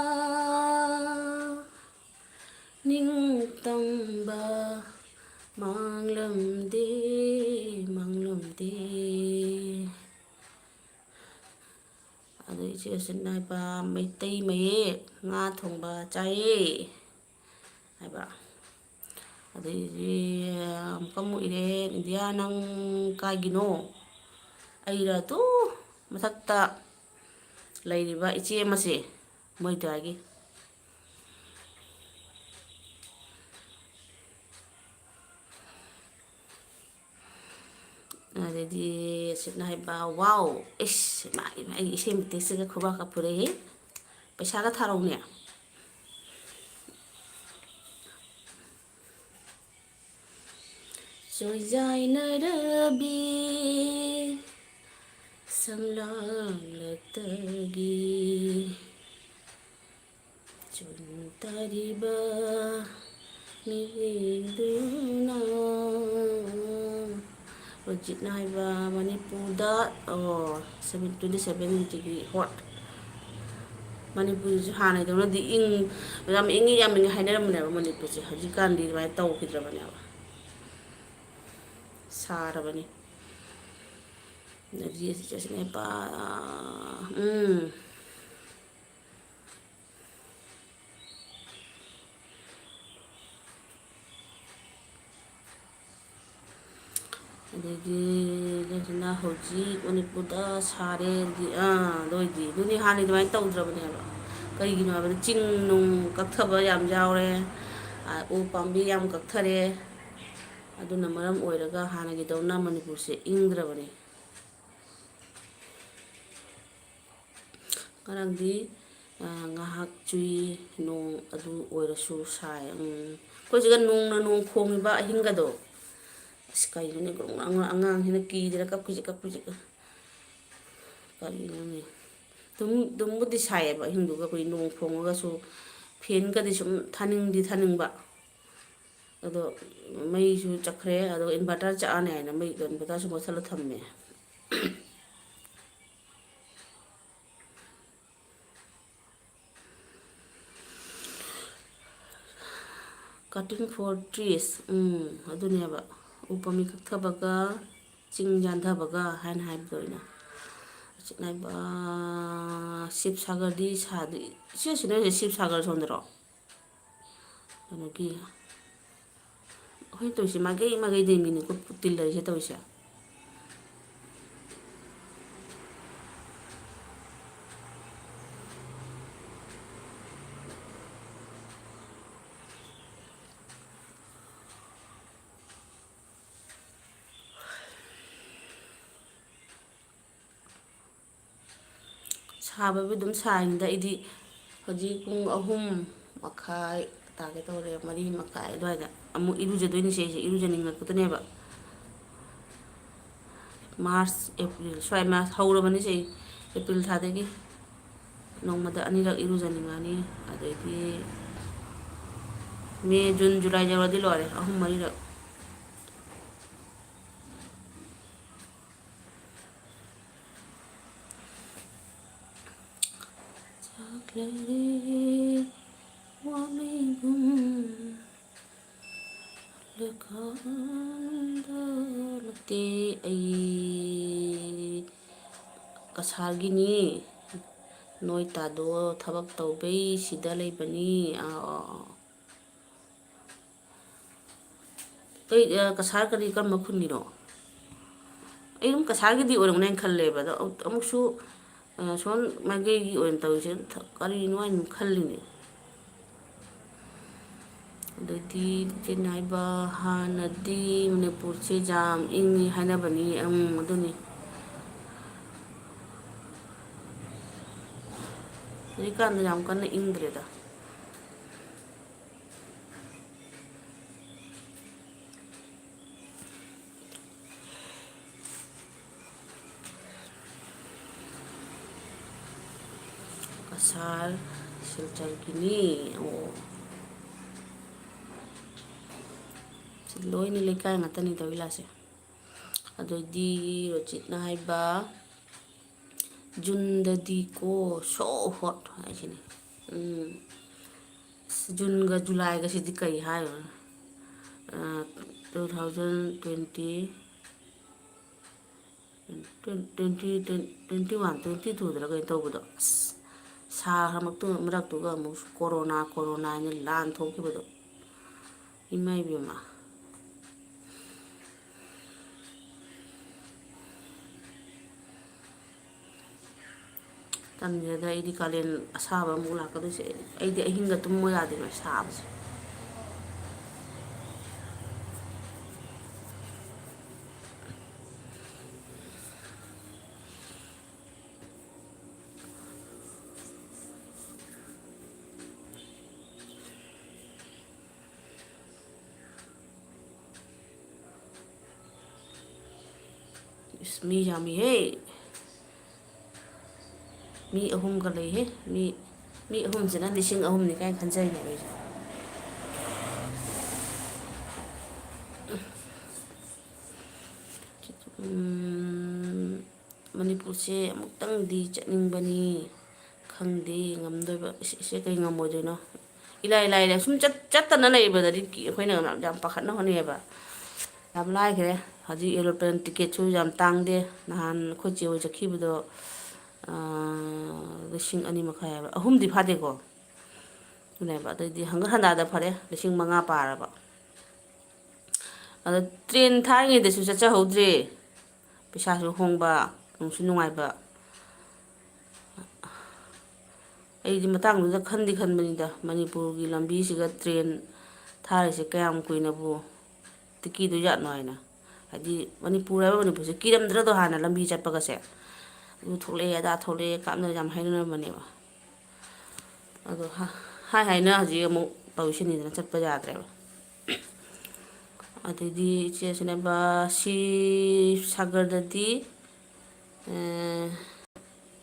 ꯅꯤꯡꯇꯝꯕ ꯃꯥꯡꯂꯝꯗꯦ, ꯃꯥꯡꯂꯝꯗꯦ꯫ ꯑꯗꯨ ꯏꯆꯦ ꯑꯁꯤꯅ ꯍꯥꯏꯕ, ꯃꯩꯇꯩ ꯃꯌꯦꯛ ꯉꯥ ꯊꯣꯡꯕ ꯆꯥꯏꯌꯦ ꯍꯥꯏꯕ꯫ ꯑꯗꯩꯗꯤ ꯑꯃꯨꯛꯀ ꯑꯃꯨꯛ ꯏꯔꯦ, "ꯏꯟꯗꯤꯌꯥ ꯅꯪ ꯀꯥꯏꯒꯤꯅꯣ?" ꯑꯩꯔ ꯑꯗꯨ ꯃꯊꯛꯇ ꯂꯩꯔꯤꯕ ꯏꯆꯦ ꯑꯃꯁꯦ, ꯃꯣꯏ ꯑꯗꯨꯋꯥꯏꯒꯤ꯫ ꯑꯗꯩꯗꯤ ꯑꯁꯤꯅ ꯍꯥꯏꯕ, "ꯋꯥꯎ!" ꯏꯁ, ꯏꯃꯥ, ꯏꯃꯥ, ꯑꯩ ꯏꯁꯩ ꯃꯇꯦꯛꯁꯤꯒ ꯈꯨꯕꯥꯛꯀ ꯐꯨꯔꯛꯏ꯫ ꯄꯩꯁꯥꯒ ꯊꯥꯔꯛꯎꯅꯦ꯫ ꯆꯣꯏꯖꯥꯏꯅꯔꯕꯤ ꯁꯝꯂꯥꯡꯂꯛꯇꯒꯤ ꯆꯨꯝ ꯇꯥꯔꯤꯕ ꯃꯤꯠꯌꯦꯡꯗꯨꯅ꯫ ꯍꯧꯖꯤꯛꯅ ꯍꯥꯏꯕ ꯃꯅꯤꯄꯨꯔꯗ, ꯑꯣ, ꯁꯚꯦꯟ, ꯇ꯭ꯋꯦꯟꯇꯤ ꯁꯚꯦꯟꯁꯤꯒꯤ ꯍꯣꯠ꯫ ꯃꯅꯤꯄꯨꯔꯁꯤꯁꯨ ꯍꯥꯟꯅꯗꯧꯅꯗꯤ ꯏꯪ, ꯌꯥꯝ ꯏꯪꯉꯤ, ꯌꯥꯝ ꯏꯪꯉꯤ ꯍꯥꯏꯅꯔꯝꯕꯅꯦꯕ ꯃꯅꯤꯄꯨꯔꯁꯦ꯫ ꯍꯧꯖꯤꯛꯀꯥꯟꯗꯤ ꯑꯗꯨꯃꯥꯏꯅ ꯇꯧꯈꯤꯗ꯭ꯔꯕꯅꯦꯕ꯫ ꯁꯥꯔꯕꯅꯤ꯫ ꯑꯗꯒꯤ ꯑꯁꯤ ꯆꯠꯁꯤꯅꯦ ꯄꯥ-, ꯎꯝ꯫ ꯑꯗꯒꯤ ꯂꯩꯗꯅ ꯍꯧꯖꯤꯛ ꯃꯅꯤꯄꯨꯔꯗ ꯁꯥꯔꯦ, ꯑꯗꯒꯤ, ꯑꯥ, ꯑꯗꯨ ꯑꯣꯏꯗꯤ, ꯑꯗꯨꯅꯤ ꯍꯥꯟꯅꯗꯤ ꯑꯗꯨꯃꯥꯏꯅ ꯇꯧꯗ꯭ꯔꯕꯅꯦꯕ꯫ ꯀꯔꯤꯒꯤꯅꯣ ꯍꯥꯏꯕꯗ ꯆꯤꯡ ꯅꯨꯡ ꯀꯛꯊꯕ ꯌꯥꯝ ꯌꯥꯎꯔꯦ, ꯑꯥ, ꯎ ꯄꯥꯝꯕꯤ ꯌꯥꯝ ꯀꯛꯊꯔꯦ꯫ ꯑꯗꯨꯅ ꯃꯔꯝ ꯑꯣꯏꯔꯒ ꯍꯥꯟꯅꯒꯤꯗꯧꯅ ꯃꯅꯤꯄꯨꯔꯁꯦ ꯏꯪꯗ꯭ꯔꯕꯅꯤ꯫ ꯉꯔꯥꯡꯗꯤ, ꯑ, ꯉꯥꯏꯍꯥꯛ ꯆꯨꯏ, ꯅꯣꯡ ꯑꯗꯨ ꯑꯣꯏꯔꯁꯨ ꯁꯥꯏ꯫ ꯎꯝ꯫ ꯑꯩꯈꯣꯏ ꯁꯤꯒ ꯅꯣꯡꯅ ꯅꯣꯡ ꯈꯣꯡꯉꯤꯕ ꯑꯍꯤꯡꯒꯗꯣ꯫ ꯑꯁ, ꯀꯩꯅꯣꯅꯦ, ꯒ꯭ꯔꯨꯡ ꯒ꯭ꯔꯥꯡ ꯒ꯭ꯔꯨꯡ, ꯑꯉꯥꯡꯁꯤꯅ ꯀꯤꯗꯅ ꯀꯞꯈ꯭ꯔꯤꯁꯦ, ꯀꯞꯈ꯭ꯔꯤꯁꯦ꯫ ꯀꯔꯤꯅꯣꯅꯦ? ꯑꯗꯨꯝ, ꯑꯗꯨꯝꯕꯨꯗꯤ ꯁꯥꯏꯌꯦꯕ ꯑꯍꯤꯡꯗꯨꯒ, ꯑꯩꯈꯣꯏ ꯅꯣꯡ ꯈꯣꯡꯉꯒꯁꯨ ꯐꯦꯟꯒꯗꯤ ꯁꯨꯝ ꯊꯥꯅꯤꯡꯗꯤ ꯊꯥꯅꯤꯡꯕ꯫ ꯑꯗꯣ ꯃꯩꯁꯨ ꯆꯠꯈ꯭ꯔꯦ, ꯑꯗꯣ inverter ꯆꯥꯛꯑꯅꯤ ꯍꯥꯏꯅ ꯃꯩ, inverterꯁꯨ ꯃꯨꯠꯊꯠꯂ ꯊꯝꯃꯦ꯫ Cutting for trees, ꯎꯝ, ꯑꯗꯨꯅꯦꯕ꯫ ꯎ ꯄꯥꯝꯕꯤ ꯀꯛꯊꯕꯒ ꯆꯤꯡ ꯌꯥꯟꯊꯕꯒ ꯍꯥꯏꯅ ꯍꯥꯏꯕꯗꯣ ꯑꯩꯅ꯫ ꯎꯆꯤꯟ ꯅꯥꯏꯕ, ꯁꯤꯕ ꯁꯥꯒꯔꯗꯤ ꯁꯥꯗꯣꯏ-, ꯁꯤ, ꯁꯤ ꯅꯣꯏꯁꯦ ꯁꯤꯕ ꯁꯥꯒꯔ ꯁꯣꯝꯗꯔꯣ? ꯀꯩꯅꯣꯒꯤ, ꯑꯩꯈꯣꯏ ꯇꯧꯔꯤꯁꯦ ꯃꯥꯏꯀꯩ ꯃꯥꯏꯀꯩꯗꯩ ꯃꯤꯅꯤꯀꯣ ꯇꯤꯜꯂꯔꯤꯁꯦ ꯇꯧꯔꯤꯁꯦ꯫ ꯁꯥꯕꯕꯨ ꯑꯗꯨꯝ ꯁꯥꯔꯤꯅꯤꯗ꯫ ꯑꯩꯗꯤ ꯍꯧꯖꯤꯛ ꯄꯨꯡ ꯑꯍꯨꯝ ꯃꯈꯥꯏ ꯇꯥꯒꯦ ꯇꯧꯔꯦ, ꯃꯔꯤ ꯃꯈꯥꯏ ꯑꯗꯨꯋꯥꯏꯗ ꯑꯃꯨꯛ ꯏꯔꯨꯖꯗꯣꯏꯅꯤꯁꯦ꯫ ꯑꯩꯁꯦ ꯏꯔꯨꯖꯅꯤꯡꯉꯛꯄꯗꯅꯦꯕ꯫ March, April ꯁ꯭ꯋꯥꯏ, March ꯍꯧꯔꯕꯅꯤꯁꯦ꯫ April ꯊꯥꯗꯒꯤ ꯅꯣꯡꯃꯗ ꯑꯅꯤꯔꯛ ꯏꯔꯨꯖꯅꯤꯡꯉꯅꯤ꯫ ꯑꯗꯩꯗꯤ May, June, July ꯌꯧꯔꯗꯤ ꯂꯣꯏꯔꯦ, ꯑꯍꯨꯝ ꯃꯔꯤꯔꯛ꯫ ꯆꯥꯛꯂꯦꯔꯦ ꯋꯥꯃꯩꯕꯨꯡ ꯂꯩꯀꯥꯟꯗ ꯅꯠꯇꯦ ꯑꯩ꯫ ꯀꯁꯥꯔꯒꯤꯅꯤ꯫ ꯅꯣꯏ ꯇꯥꯗꯣ ꯊꯕꯛ ꯇꯧꯕꯩ ꯁꯤꯗ ꯂꯩꯕꯅꯤ꯫ ꯑꯥ, ꯑꯥ, ꯑꯥ꯫ ꯀꯩ, ꯑ, ꯀꯁꯥꯔ ꯀꯔꯤ, ꯀꯔꯝꯕ ꯈꯨꯟꯒꯤꯅꯣ? ꯑꯩ ꯑꯗꯨꯝ ꯀꯁꯥꯔꯒꯤꯗꯤ ꯑꯣꯏꯔꯝꯒꯅꯤ ꯍꯥꯏꯅ ꯈꯜꯂꯦꯕ꯫ ꯑꯗꯣ ꯑꯃꯨꯛ-, ꯑꯃꯨꯛꯁꯨ, ꯑ, ꯁꯣꯝ ꯃꯥꯏꯀꯩꯒꯤ ꯑꯣꯏꯅ ꯇꯧꯔꯤꯁꯦ ꯊ-, ꯀꯔꯤꯅꯣ ꯍꯥꯏꯅ ꯑꯗꯨꯝ ꯈꯜꯂꯤꯅꯦ꯫ ꯑꯗꯩꯗꯤ ꯀꯩꯅꯣ ꯍꯥꯏꯕ, ꯍꯥꯟꯅꯗꯤ ꯃꯅꯤꯄꯨꯔꯁꯦ ꯌꯥꯝ ꯏꯪꯉꯤ ꯍꯥꯏꯅꯕꯅꯤ꯫ ꯎꯝ, ꯑꯗꯨꯅꯤ꯫ ꯍꯧꯖꯤꯛꯀꯥꯟꯗꯤ ꯌꯥꯝ ꯀꯟꯅ ꯏꯪꯗ꯭ꯔꯦꯗ꯫ ꯀꯁꯥꯔ ꯁꯤꯜꯆꯔꯒꯤꯅꯤ꯫ ꯑꯣ꯫ ꯁꯤ ꯂꯣꯏꯅ ꯂꯩꯀꯥꯏ ꯉꯥꯛꯇꯅꯤ ꯇꯧꯔꯤ ꯂꯥꯁꯦ꯫ ꯑꯗꯨꯗꯤ ꯔꯣꯖꯤꯠꯅ ꯍꯥꯏꯕ, ꯖꯨꯟꯗꯗꯤꯀꯣ, so hot ꯍꯥꯏꯁꯤꯅꯤ꯫ ꯎꯝ꯫ ꯑꯁ, ꯖꯨꯟꯒ ꯖꯨꯂꯥꯏꯒꯁꯤꯗꯤ ꯀꯩ ꯍꯥꯏꯔꯨꯔꯅꯤ? ꯑ, two thousand twenty, twenty, twenty, twenty one, twenty twoꯗꯔ ꯀꯩꯅꯣ ꯇꯧꯕꯗꯣ, ꯑꯁ, ꯁꯥ ꯃꯔꯛꯇꯨ-, ꯃꯔꯛꯇꯨꯒ ꯑꯃꯨꯛ ꯀꯣꯔꯣꯅꯥ, ꯀꯣꯔꯣꯅꯥ ꯍꯥꯏꯅ ꯂꯥꯟ ꯊꯣꯛꯈꯤꯕꯗꯣ꯫ ꯏꯃꯥ ꯏꯕꯦꯝꯃ꯫ ꯇꯟꯈ꯭ꯔꯦꯗ ꯑꯩꯗꯤ ꯀꯥꯂꯦꯟ ꯑꯁꯥꯕ ꯑꯃꯨꯛ ꯂꯥꯛꯀꯗꯣꯏꯁꯦ꯫ ꯑꯩꯗꯤ ꯑꯍꯤꯡꯒ ꯇꯨꯝꯃꯣ ꯌꯥꯗꯦꯕ ꯁꯥꯕꯁꯦ꯫ ꯏꯁ, ꯃꯤ ꯌꯥꯝꯃꯤꯍꯦ꯫ ꯃꯤ ꯑꯍꯨꯝꯒ ꯂꯩꯍꯦ꯫ ꯃꯤ, ꯃꯤ ꯑꯍꯨꯝꯁꯤꯅ ꯂꯤꯁꯤꯡ ꯑꯍꯨꯝꯅꯤ ꯀꯥꯏꯅ ꯈꯟꯖꯩꯅꯦ ꯑꯩꯁꯦ꯫ ꯎꯝ, ꯃꯅꯤꯄꯨꯔꯁꯦ ꯑꯃꯨꯛꯇꯪꯗꯤ ꯆꯠꯅꯤꯡꯕꯅꯤ꯫ ꯈꯪꯗꯦ ꯉꯝꯗꯣꯏꯕ꯫ ꯏꯁ, ꯏꯁꯦ ꯀꯩ ꯉꯝꯃꯣꯏꯗꯣꯏꯅꯣ? ꯏꯂꯥꯏ ꯂꯥꯏꯔꯦ꯫ ꯁꯨꯝ ꯆꯠ-, ꯆꯠꯇꯅ ꯂꯩꯕꯗꯗꯤ ꯀꯤ-, ꯑꯩꯈꯣꯏꯅ ꯌꯥꯝ, ꯌꯥꯝ ꯄꯥꯈꯠꯅ ꯍꯣꯠꯅꯩꯌꯦꯕ꯫ ꯌꯥꯝ ꯂꯥꯏꯈ꯭ꯔꯦ꯫ ꯍꯧꯖꯤꯛ aeroplane ticketꯁꯨ ꯌꯥꯝ ꯇꯥꯡꯗꯦ꯫ ꯅꯍꯥꯟ ꯑꯩꯈꯣꯏ ꯆꯦ ꯍꯣꯏ ꯆꯠꯈꯤꯕꯗꯣ, ꯑꯥ, ꯂꯤꯁꯤꯡ ꯑꯅꯤ ꯃꯈꯥꯏ ꯍꯥꯏꯕ, ꯑꯍꯨꯝꯗꯤ ꯐꯥꯗꯦꯀꯣ꯫ ꯑꯗꯨꯅꯦꯕ꯫ ꯑꯗꯩꯗꯤ ꯍꯪꯒꯠ ꯍꯟꯗꯥꯗ ꯐꯔꯦ, ꯂꯤꯁꯤꯡ ꯃꯉꯥ ꯄꯥꯔꯕ꯫ ꯑꯗꯣ train ꯊꯥꯏꯉꯩꯗꯁꯨ ꯆꯠꯆꯍꯧꯗ꯭ꯔꯦ꯫ ꯄꯩꯁꯥꯁꯨ ꯍꯣꯡꯕ, ꯅꯨꯡꯁꯨ ꯅꯨꯡꯉꯥꯏꯕ꯫ ꯑꯩꯗꯤ ꯃꯇꯥꯡꯗꯨꯗ ꯈꯟꯗꯤ ꯈꯟꯕꯅꯤꯗ, ꯃꯅꯤꯄꯨꯔꯒꯤ ꯂꯝꯕꯤꯁꯤꯒ train ꯊꯥꯔꯤꯁꯦ ꯀꯌꯥꯝ ꯀꯨꯏꯅꯕꯨ ꯇꯤꯀꯤꯗꯣ ꯌꯥꯠꯅꯣ ꯍꯥꯏꯅ꯫ ꯍꯥꯏꯗꯤ ꯃꯅꯤꯄꯨꯔ ꯍꯥꯏꯕ ꯃꯅꯤꯄꯨꯔꯁꯦ ꯀꯤꯔꯝꯗ꯭ꯔꯗꯣ ꯍꯥꯟꯅ ꯂꯝꯕꯤ ꯆꯠꯄꯒꯁꯦ꯫ ꯑꯗꯨ ꯊꯣꯛꯂꯛꯑꯦ, ꯑꯗꯥ ꯊꯣꯛꯂꯛꯑꯦ ꯀꯥꯞꯅ ꯌꯥꯝ ꯍꯥꯏꯅꯔꯝꯕꯅꯦꯕ꯫ ꯑꯗꯣ ꯍꯥ-, ꯍꯥꯏ ꯍꯥꯏꯅ ꯍꯧꯖꯤꯛ ꯑꯃꯨꯛ ꯇꯧꯔꯤꯁꯤꯅꯤꯗꯅ, ꯆꯠꯄ ꯌꯥꯗ꯭ꯔꯦꯕ꯫ ꯑꯗꯩꯗꯤ ꯏꯆꯦꯁꯤꯅꯦꯕ, ꯁꯤꯕꯁꯥꯒꯔꯗꯗꯤ, ꯑꯦ,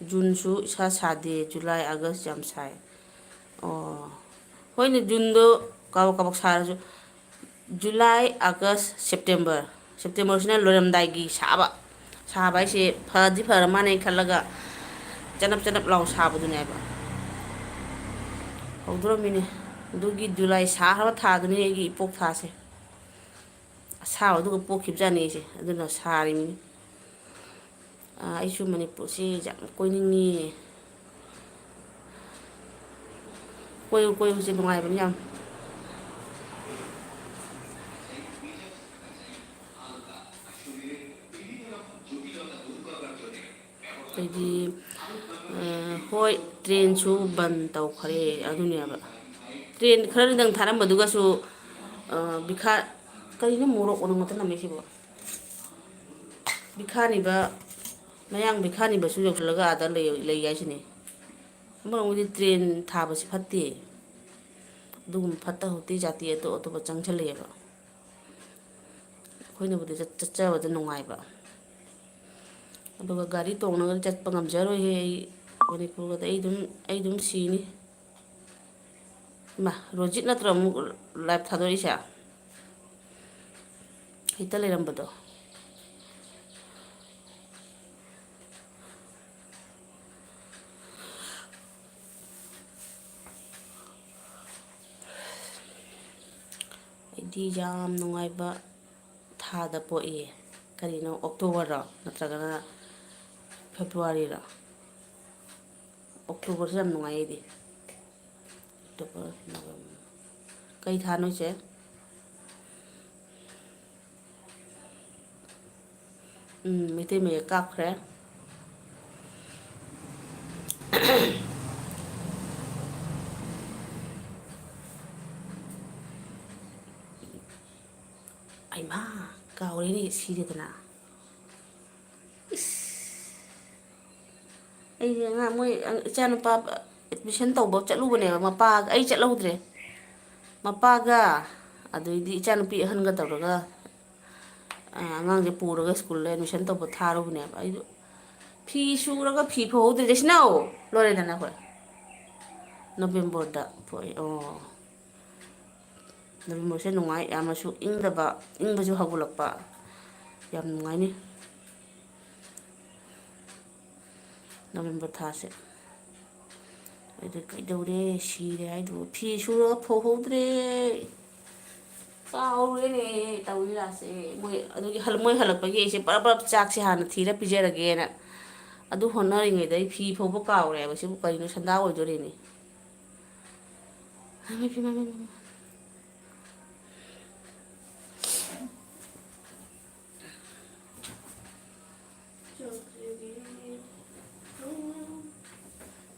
ꯖꯨꯟꯁꯨ ꯏꯁꯥ ꯁꯥꯗꯦ, ꯖꯨꯂꯥꯏ, ꯑꯥꯒꯁ ꯌꯥꯝ ꯁꯥꯏ꯫ ꯑꯣ, ꯍꯣꯏꯅꯦ, ꯖꯨꯟꯗꯣ ꯀꯥꯕꯛ ꯀꯥꯕꯛ ꯁꯥꯔꯁꯨ, ꯖꯨꯂꯥꯏ, ꯑꯥꯒꯁ, ꯁꯦꯞꯇꯦꯝꯕꯔ, ꯁꯦꯞꯇꯦꯝꯕꯔꯁꯤꯅ ꯂꯣꯏꯔꯝꯗꯥꯏꯒꯤ ꯁꯥꯕ꯫ ꯁꯥꯕ ꯍꯥꯏꯁꯦ ꯐꯗꯤ ꯐꯔ ꯃꯥꯅꯦ ꯈꯜꯂꯒ ꯆꯅꯞ ꯆꯅꯞ ꯂꯥꯎ ꯁꯥꯕꯗꯨꯅꯦꯕ꯫ ꯍꯧꯗꯣꯔꯝꯃꯤꯅꯦ꯫ ꯑꯗꯨꯒꯤ ꯖꯨꯂꯥꯏ ꯁꯥꯈ꯭ꯔꯕ ꯊꯥꯗꯨꯅꯤ ꯑꯩꯒꯤ ꯏꯄꯣꯛ ꯊꯥꯁꯦ꯫ ꯑꯁꯥꯕꯗꯨꯒ ꯄꯣꯛꯈꯤꯕꯖꯥꯠꯅꯤ ꯑꯩꯁꯦ, ꯑꯗꯨꯅ ꯁꯥꯔꯤꯃꯤꯅꯤ꯫ ꯑꯥ, ꯑꯩꯁꯨ ꯃꯅꯤꯄꯨꯔꯁꯤ ꯌꯥꯝ ꯀꯣꯏꯅꯤꯡꯉꯤ꯫ ꯀꯣꯏꯌꯨ, ꯀꯣꯏꯌꯨꯁꯦ ꯅꯨꯡꯉꯥꯏꯕꯅꯤ ꯌꯥꯝ꯫ ꯑꯗꯩꯗꯤ, ꯑ, ꯍꯣꯏ, trainꯁꯨ ꯕꯟ ꯇꯧꯈ꯭ꯔꯦ, ꯑꯗꯨꯅꯦꯕ꯫ Train ꯈꯔꯗꯪ ꯊꯥꯔꯝꯕꯗꯨꯒꯁꯨ, ꯑ, ꯕꯤꯈꯥ-, ꯀꯔꯤꯅꯣ ꯃꯣꯔꯣꯛ ꯑꯣꯟꯅ ꯅꯝꯃꯤꯁꯤꯕꯣ? ꯕꯤꯈꯥꯅꯤꯕ, ꯃꯌꯥꯡ ꯕꯤꯈꯥꯅꯤꯕꯁꯨ ꯌꯧꯁꯤꯜꯂꯒ ꯑꯥꯗ ꯂꯩ, ꯂꯩ ꯍꯥꯏꯁꯤꯅꯤ꯫ ꯑꯃꯔꯣꯝꯗꯗꯤ train ꯊꯥꯕꯁꯤ ꯐꯠꯇꯦ꯫ ꯑꯗꯨꯒꯨꯝꯕ ꯐꯠꯇ ꯍꯥꯎꯊꯤ ꯖꯥꯇꯤ ꯑꯇꯣꯞ ꯑꯇꯣꯞꯄ ꯆꯪꯁꯤꯜꯂꯛꯑꯦꯕ꯫ ꯑꯩꯈꯣꯏꯅꯕꯨꯗꯤ ꯆꯠ-, ꯆꯠꯆꯕꯗ ꯅꯨꯡꯉꯥꯏꯕ꯫ ꯑꯗꯨꯒ ꯒꯥꯔꯤ ꯇꯣꯡꯉꯒ ꯆꯠꯄ ꯉꯝꯖꯔꯣꯏꯍꯦ ꯑꯩ꯫ ꯃꯅꯤꯄꯨꯔꯒꯗꯤ ꯑꯩ ꯑꯗꯨꯝ, ꯑꯩ ꯑꯗꯨꯝ ꯁꯤꯅꯤ꯫ ꯏꯃꯥ, ꯔꯣꯖꯤꯠ ꯅꯠꯇ꯭ꯔꯣ ꯑꯃꯨꯛ live ꯊꯥꯗꯣꯔꯛꯏꯁꯦ? ꯍꯦꯛꯇ ꯂꯩꯔꯝꯕꯗꯣ꯫ ꯑꯩꯗꯤ ꯌꯥꯝ ꯅꯨꯡꯉꯥꯏꯕ ꯊꯥꯗ ꯄꯣꯛꯏ꯫ ꯀꯔꯤꯅꯣ, ꯑꯣꯛꯇꯣꯕꯔꯔꯣ ꯅꯠꯇ꯭ꯔꯒꯅ ꯐꯦꯕ꯭ꯔꯨꯋꯥꯔꯤꯔꯣ? ꯑꯣꯛꯇꯣꯕꯔꯁꯦ ꯌꯥꯝ ꯅꯨꯡꯉꯥꯏ ꯑꯩꯗꯤ꯫ October, November. ꯀꯩ ꯊꯥꯅꯣ ꯏꯆꯦ? ꯎꯝ, ꯃꯩꯇꯩ ꯃꯌꯦꯛ ꯀꯥꯞꯈ꯭ꯔꯦ꯫ ꯑꯩꯃꯥ, ꯀꯥꯎꯔꯦꯅꯦ, ꯁꯤꯔꯦꯗꯅ꯫ ꯏꯁ꯫ ꯑꯩꯁꯦ ꯑꯉꯥꯡ, ꯃꯣꯏ ꯏꯆꯥꯅꯨꯄꯥ ꯑꯦꯠꯃꯤꯁꯟ ꯇꯧꯕ ꯆꯠꯂꯨꯕꯅꯦꯕ, ꯃꯄꯥꯒ, ꯑꯩ ꯆꯠꯍꯧꯗ꯭ꯔꯦ꯫ ꯃꯄꯥꯒ, ꯑꯗꯩꯗꯤ ꯏꯆꯥꯅꯨꯄꯤ ꯑꯍꯟꯒ ꯇꯧꯔꯒ, ꯑ, ꯑꯉꯥꯡꯁꯦ ꯄꯨꯔꯒ ꯁ꯭ꯀꯨꯜꯗ ꯑꯦꯠꯃꯤꯁꯟ ꯇꯧꯕ ꯊꯥꯔꯨꯕꯅꯦꯕ꯫ ꯑꯩꯗꯣ ꯐꯤ ꯁꯨꯔꯒ ꯐꯤ ꯐꯧꯍꯧꯗ꯭ꯔꯦ꯫ ꯖꯦꯁꯤꯅꯥꯎ, ꯂꯣꯏꯔꯦꯗꯅ ꯑꯩꯈꯣꯏ꯫ ꯅꯕꯦꯝꯕꯔꯗ ꯄꯣꯛꯑꯦ꯫ ꯑꯣ꯫ ꯅꯕꯦꯝꯕꯔꯁꯦ ꯅꯨꯡꯉꯥꯏ, ꯌꯥꯝꯅꯁꯨ ꯏꯪꯗꯕ, ꯏꯪꯕꯁꯨ ꯍꯧꯒꯠꯂꯛꯄ꯫ ꯌꯥꯝ ꯅꯨꯡꯉꯥꯏꯅꯤ ꯅꯕꯦꯝꯕꯔ ꯊꯥꯁꯦ꯫ ꯑꯗꯨ ꯀꯩꯗꯧꯔꯦ, ꯁꯤꯔꯦ ꯍꯥꯏꯗꯨꯕꯨ? ꯐꯤ ꯁꯨꯔꯒ ꯐꯧꯍꯧꯗ꯭ꯔꯦ꯫ ꯀꯥꯎꯔꯦꯅꯦ, ꯇꯧꯔꯤ ꯂꯥꯁꯦ꯫ ꯃꯣꯏ ꯑꯗꯨꯒꯤ ꯍꯜ-, ꯃꯣꯏ ꯍꯜꯂꯛꯄꯒꯤ ꯑꯩꯁꯦ ꯄꯔꯞ ꯄꯔꯞ ꯆꯥꯛꯁꯦ ꯍꯥꯟꯅ ꯊꯤꯔ ꯄꯤꯖꯔꯒꯦꯅ ꯑꯗꯨ ꯍꯣꯠꯅꯔꯤꯉꯩꯗ ꯑꯩ ꯐꯤ ꯐꯧꯕ ꯀꯥꯎꯔꯦ ꯍꯥꯏꯕ꯫ ꯁꯤꯕꯨ ꯀꯔꯤꯅꯣ, ꯁꯟꯗꯥ ꯑꯣꯏꯗꯣꯔꯤꯅꯦ꯫ ꯃꯃꯤ ꯐꯤ, ꯃꯃꯤ, ꯃꯃꯤ꯫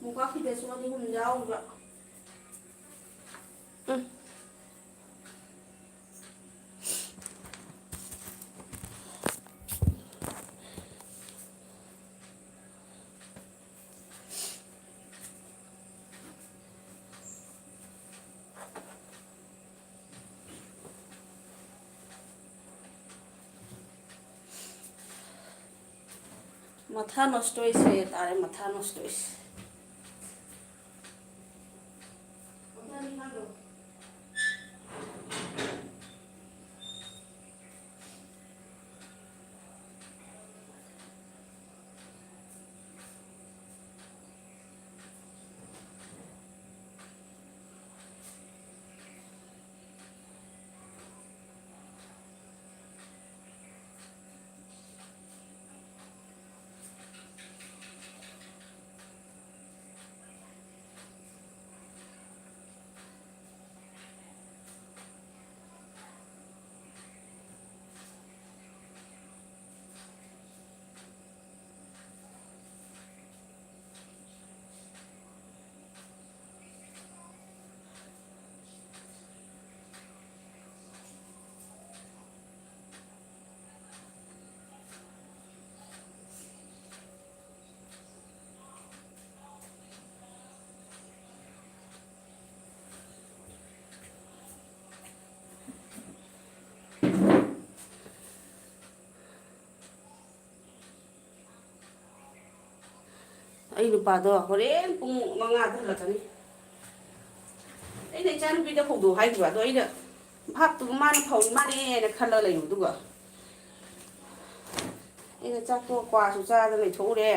ꯃꯣꯝꯄꯥꯛ ꯐꯤꯗꯛꯁꯨ ꯑꯅꯤ ꯑꯍꯨꯝ ꯌꯥꯎꯔꯤꯕ꯫ ꯎꯝ꯫ ꯃꯊꯥ ꯅꯁꯇꯣꯏꯁꯦ ꯇꯥꯔꯦ, ꯃꯊꯥ ꯅꯁꯇꯣꯏꯁꯦ꯫ ꯑꯩ ꯅꯨꯄꯥꯗꯣ ꯍꯣꯔꯦꯟ ꯄꯨꯡ ꯃꯉꯥꯗ ꯍꯜꯂꯛꯀꯅꯤ꯫ ꯑꯩꯅ ꯏꯆꯥꯅꯨꯄꯤꯗ ꯍꯧꯗꯣꯛ ꯍꯥꯏꯈꯤꯕ, ꯑꯗꯣ ꯑꯩꯅ ꯚꯥꯞꯇꯨ ꯃꯥꯅ ꯐꯧ ꯃꯥꯜꯂꯦꯅ ꯈꯜꯂ ꯂꯩꯕ꯫ ꯑꯗꯨꯒ ꯑꯩꯅ ꯆꯥꯛꯇꯣ ꯀ꯭ꯋꯥꯁꯨ ꯆꯥꯗꯅ ꯂꯩꯊꯣꯛꯎꯔꯦ꯫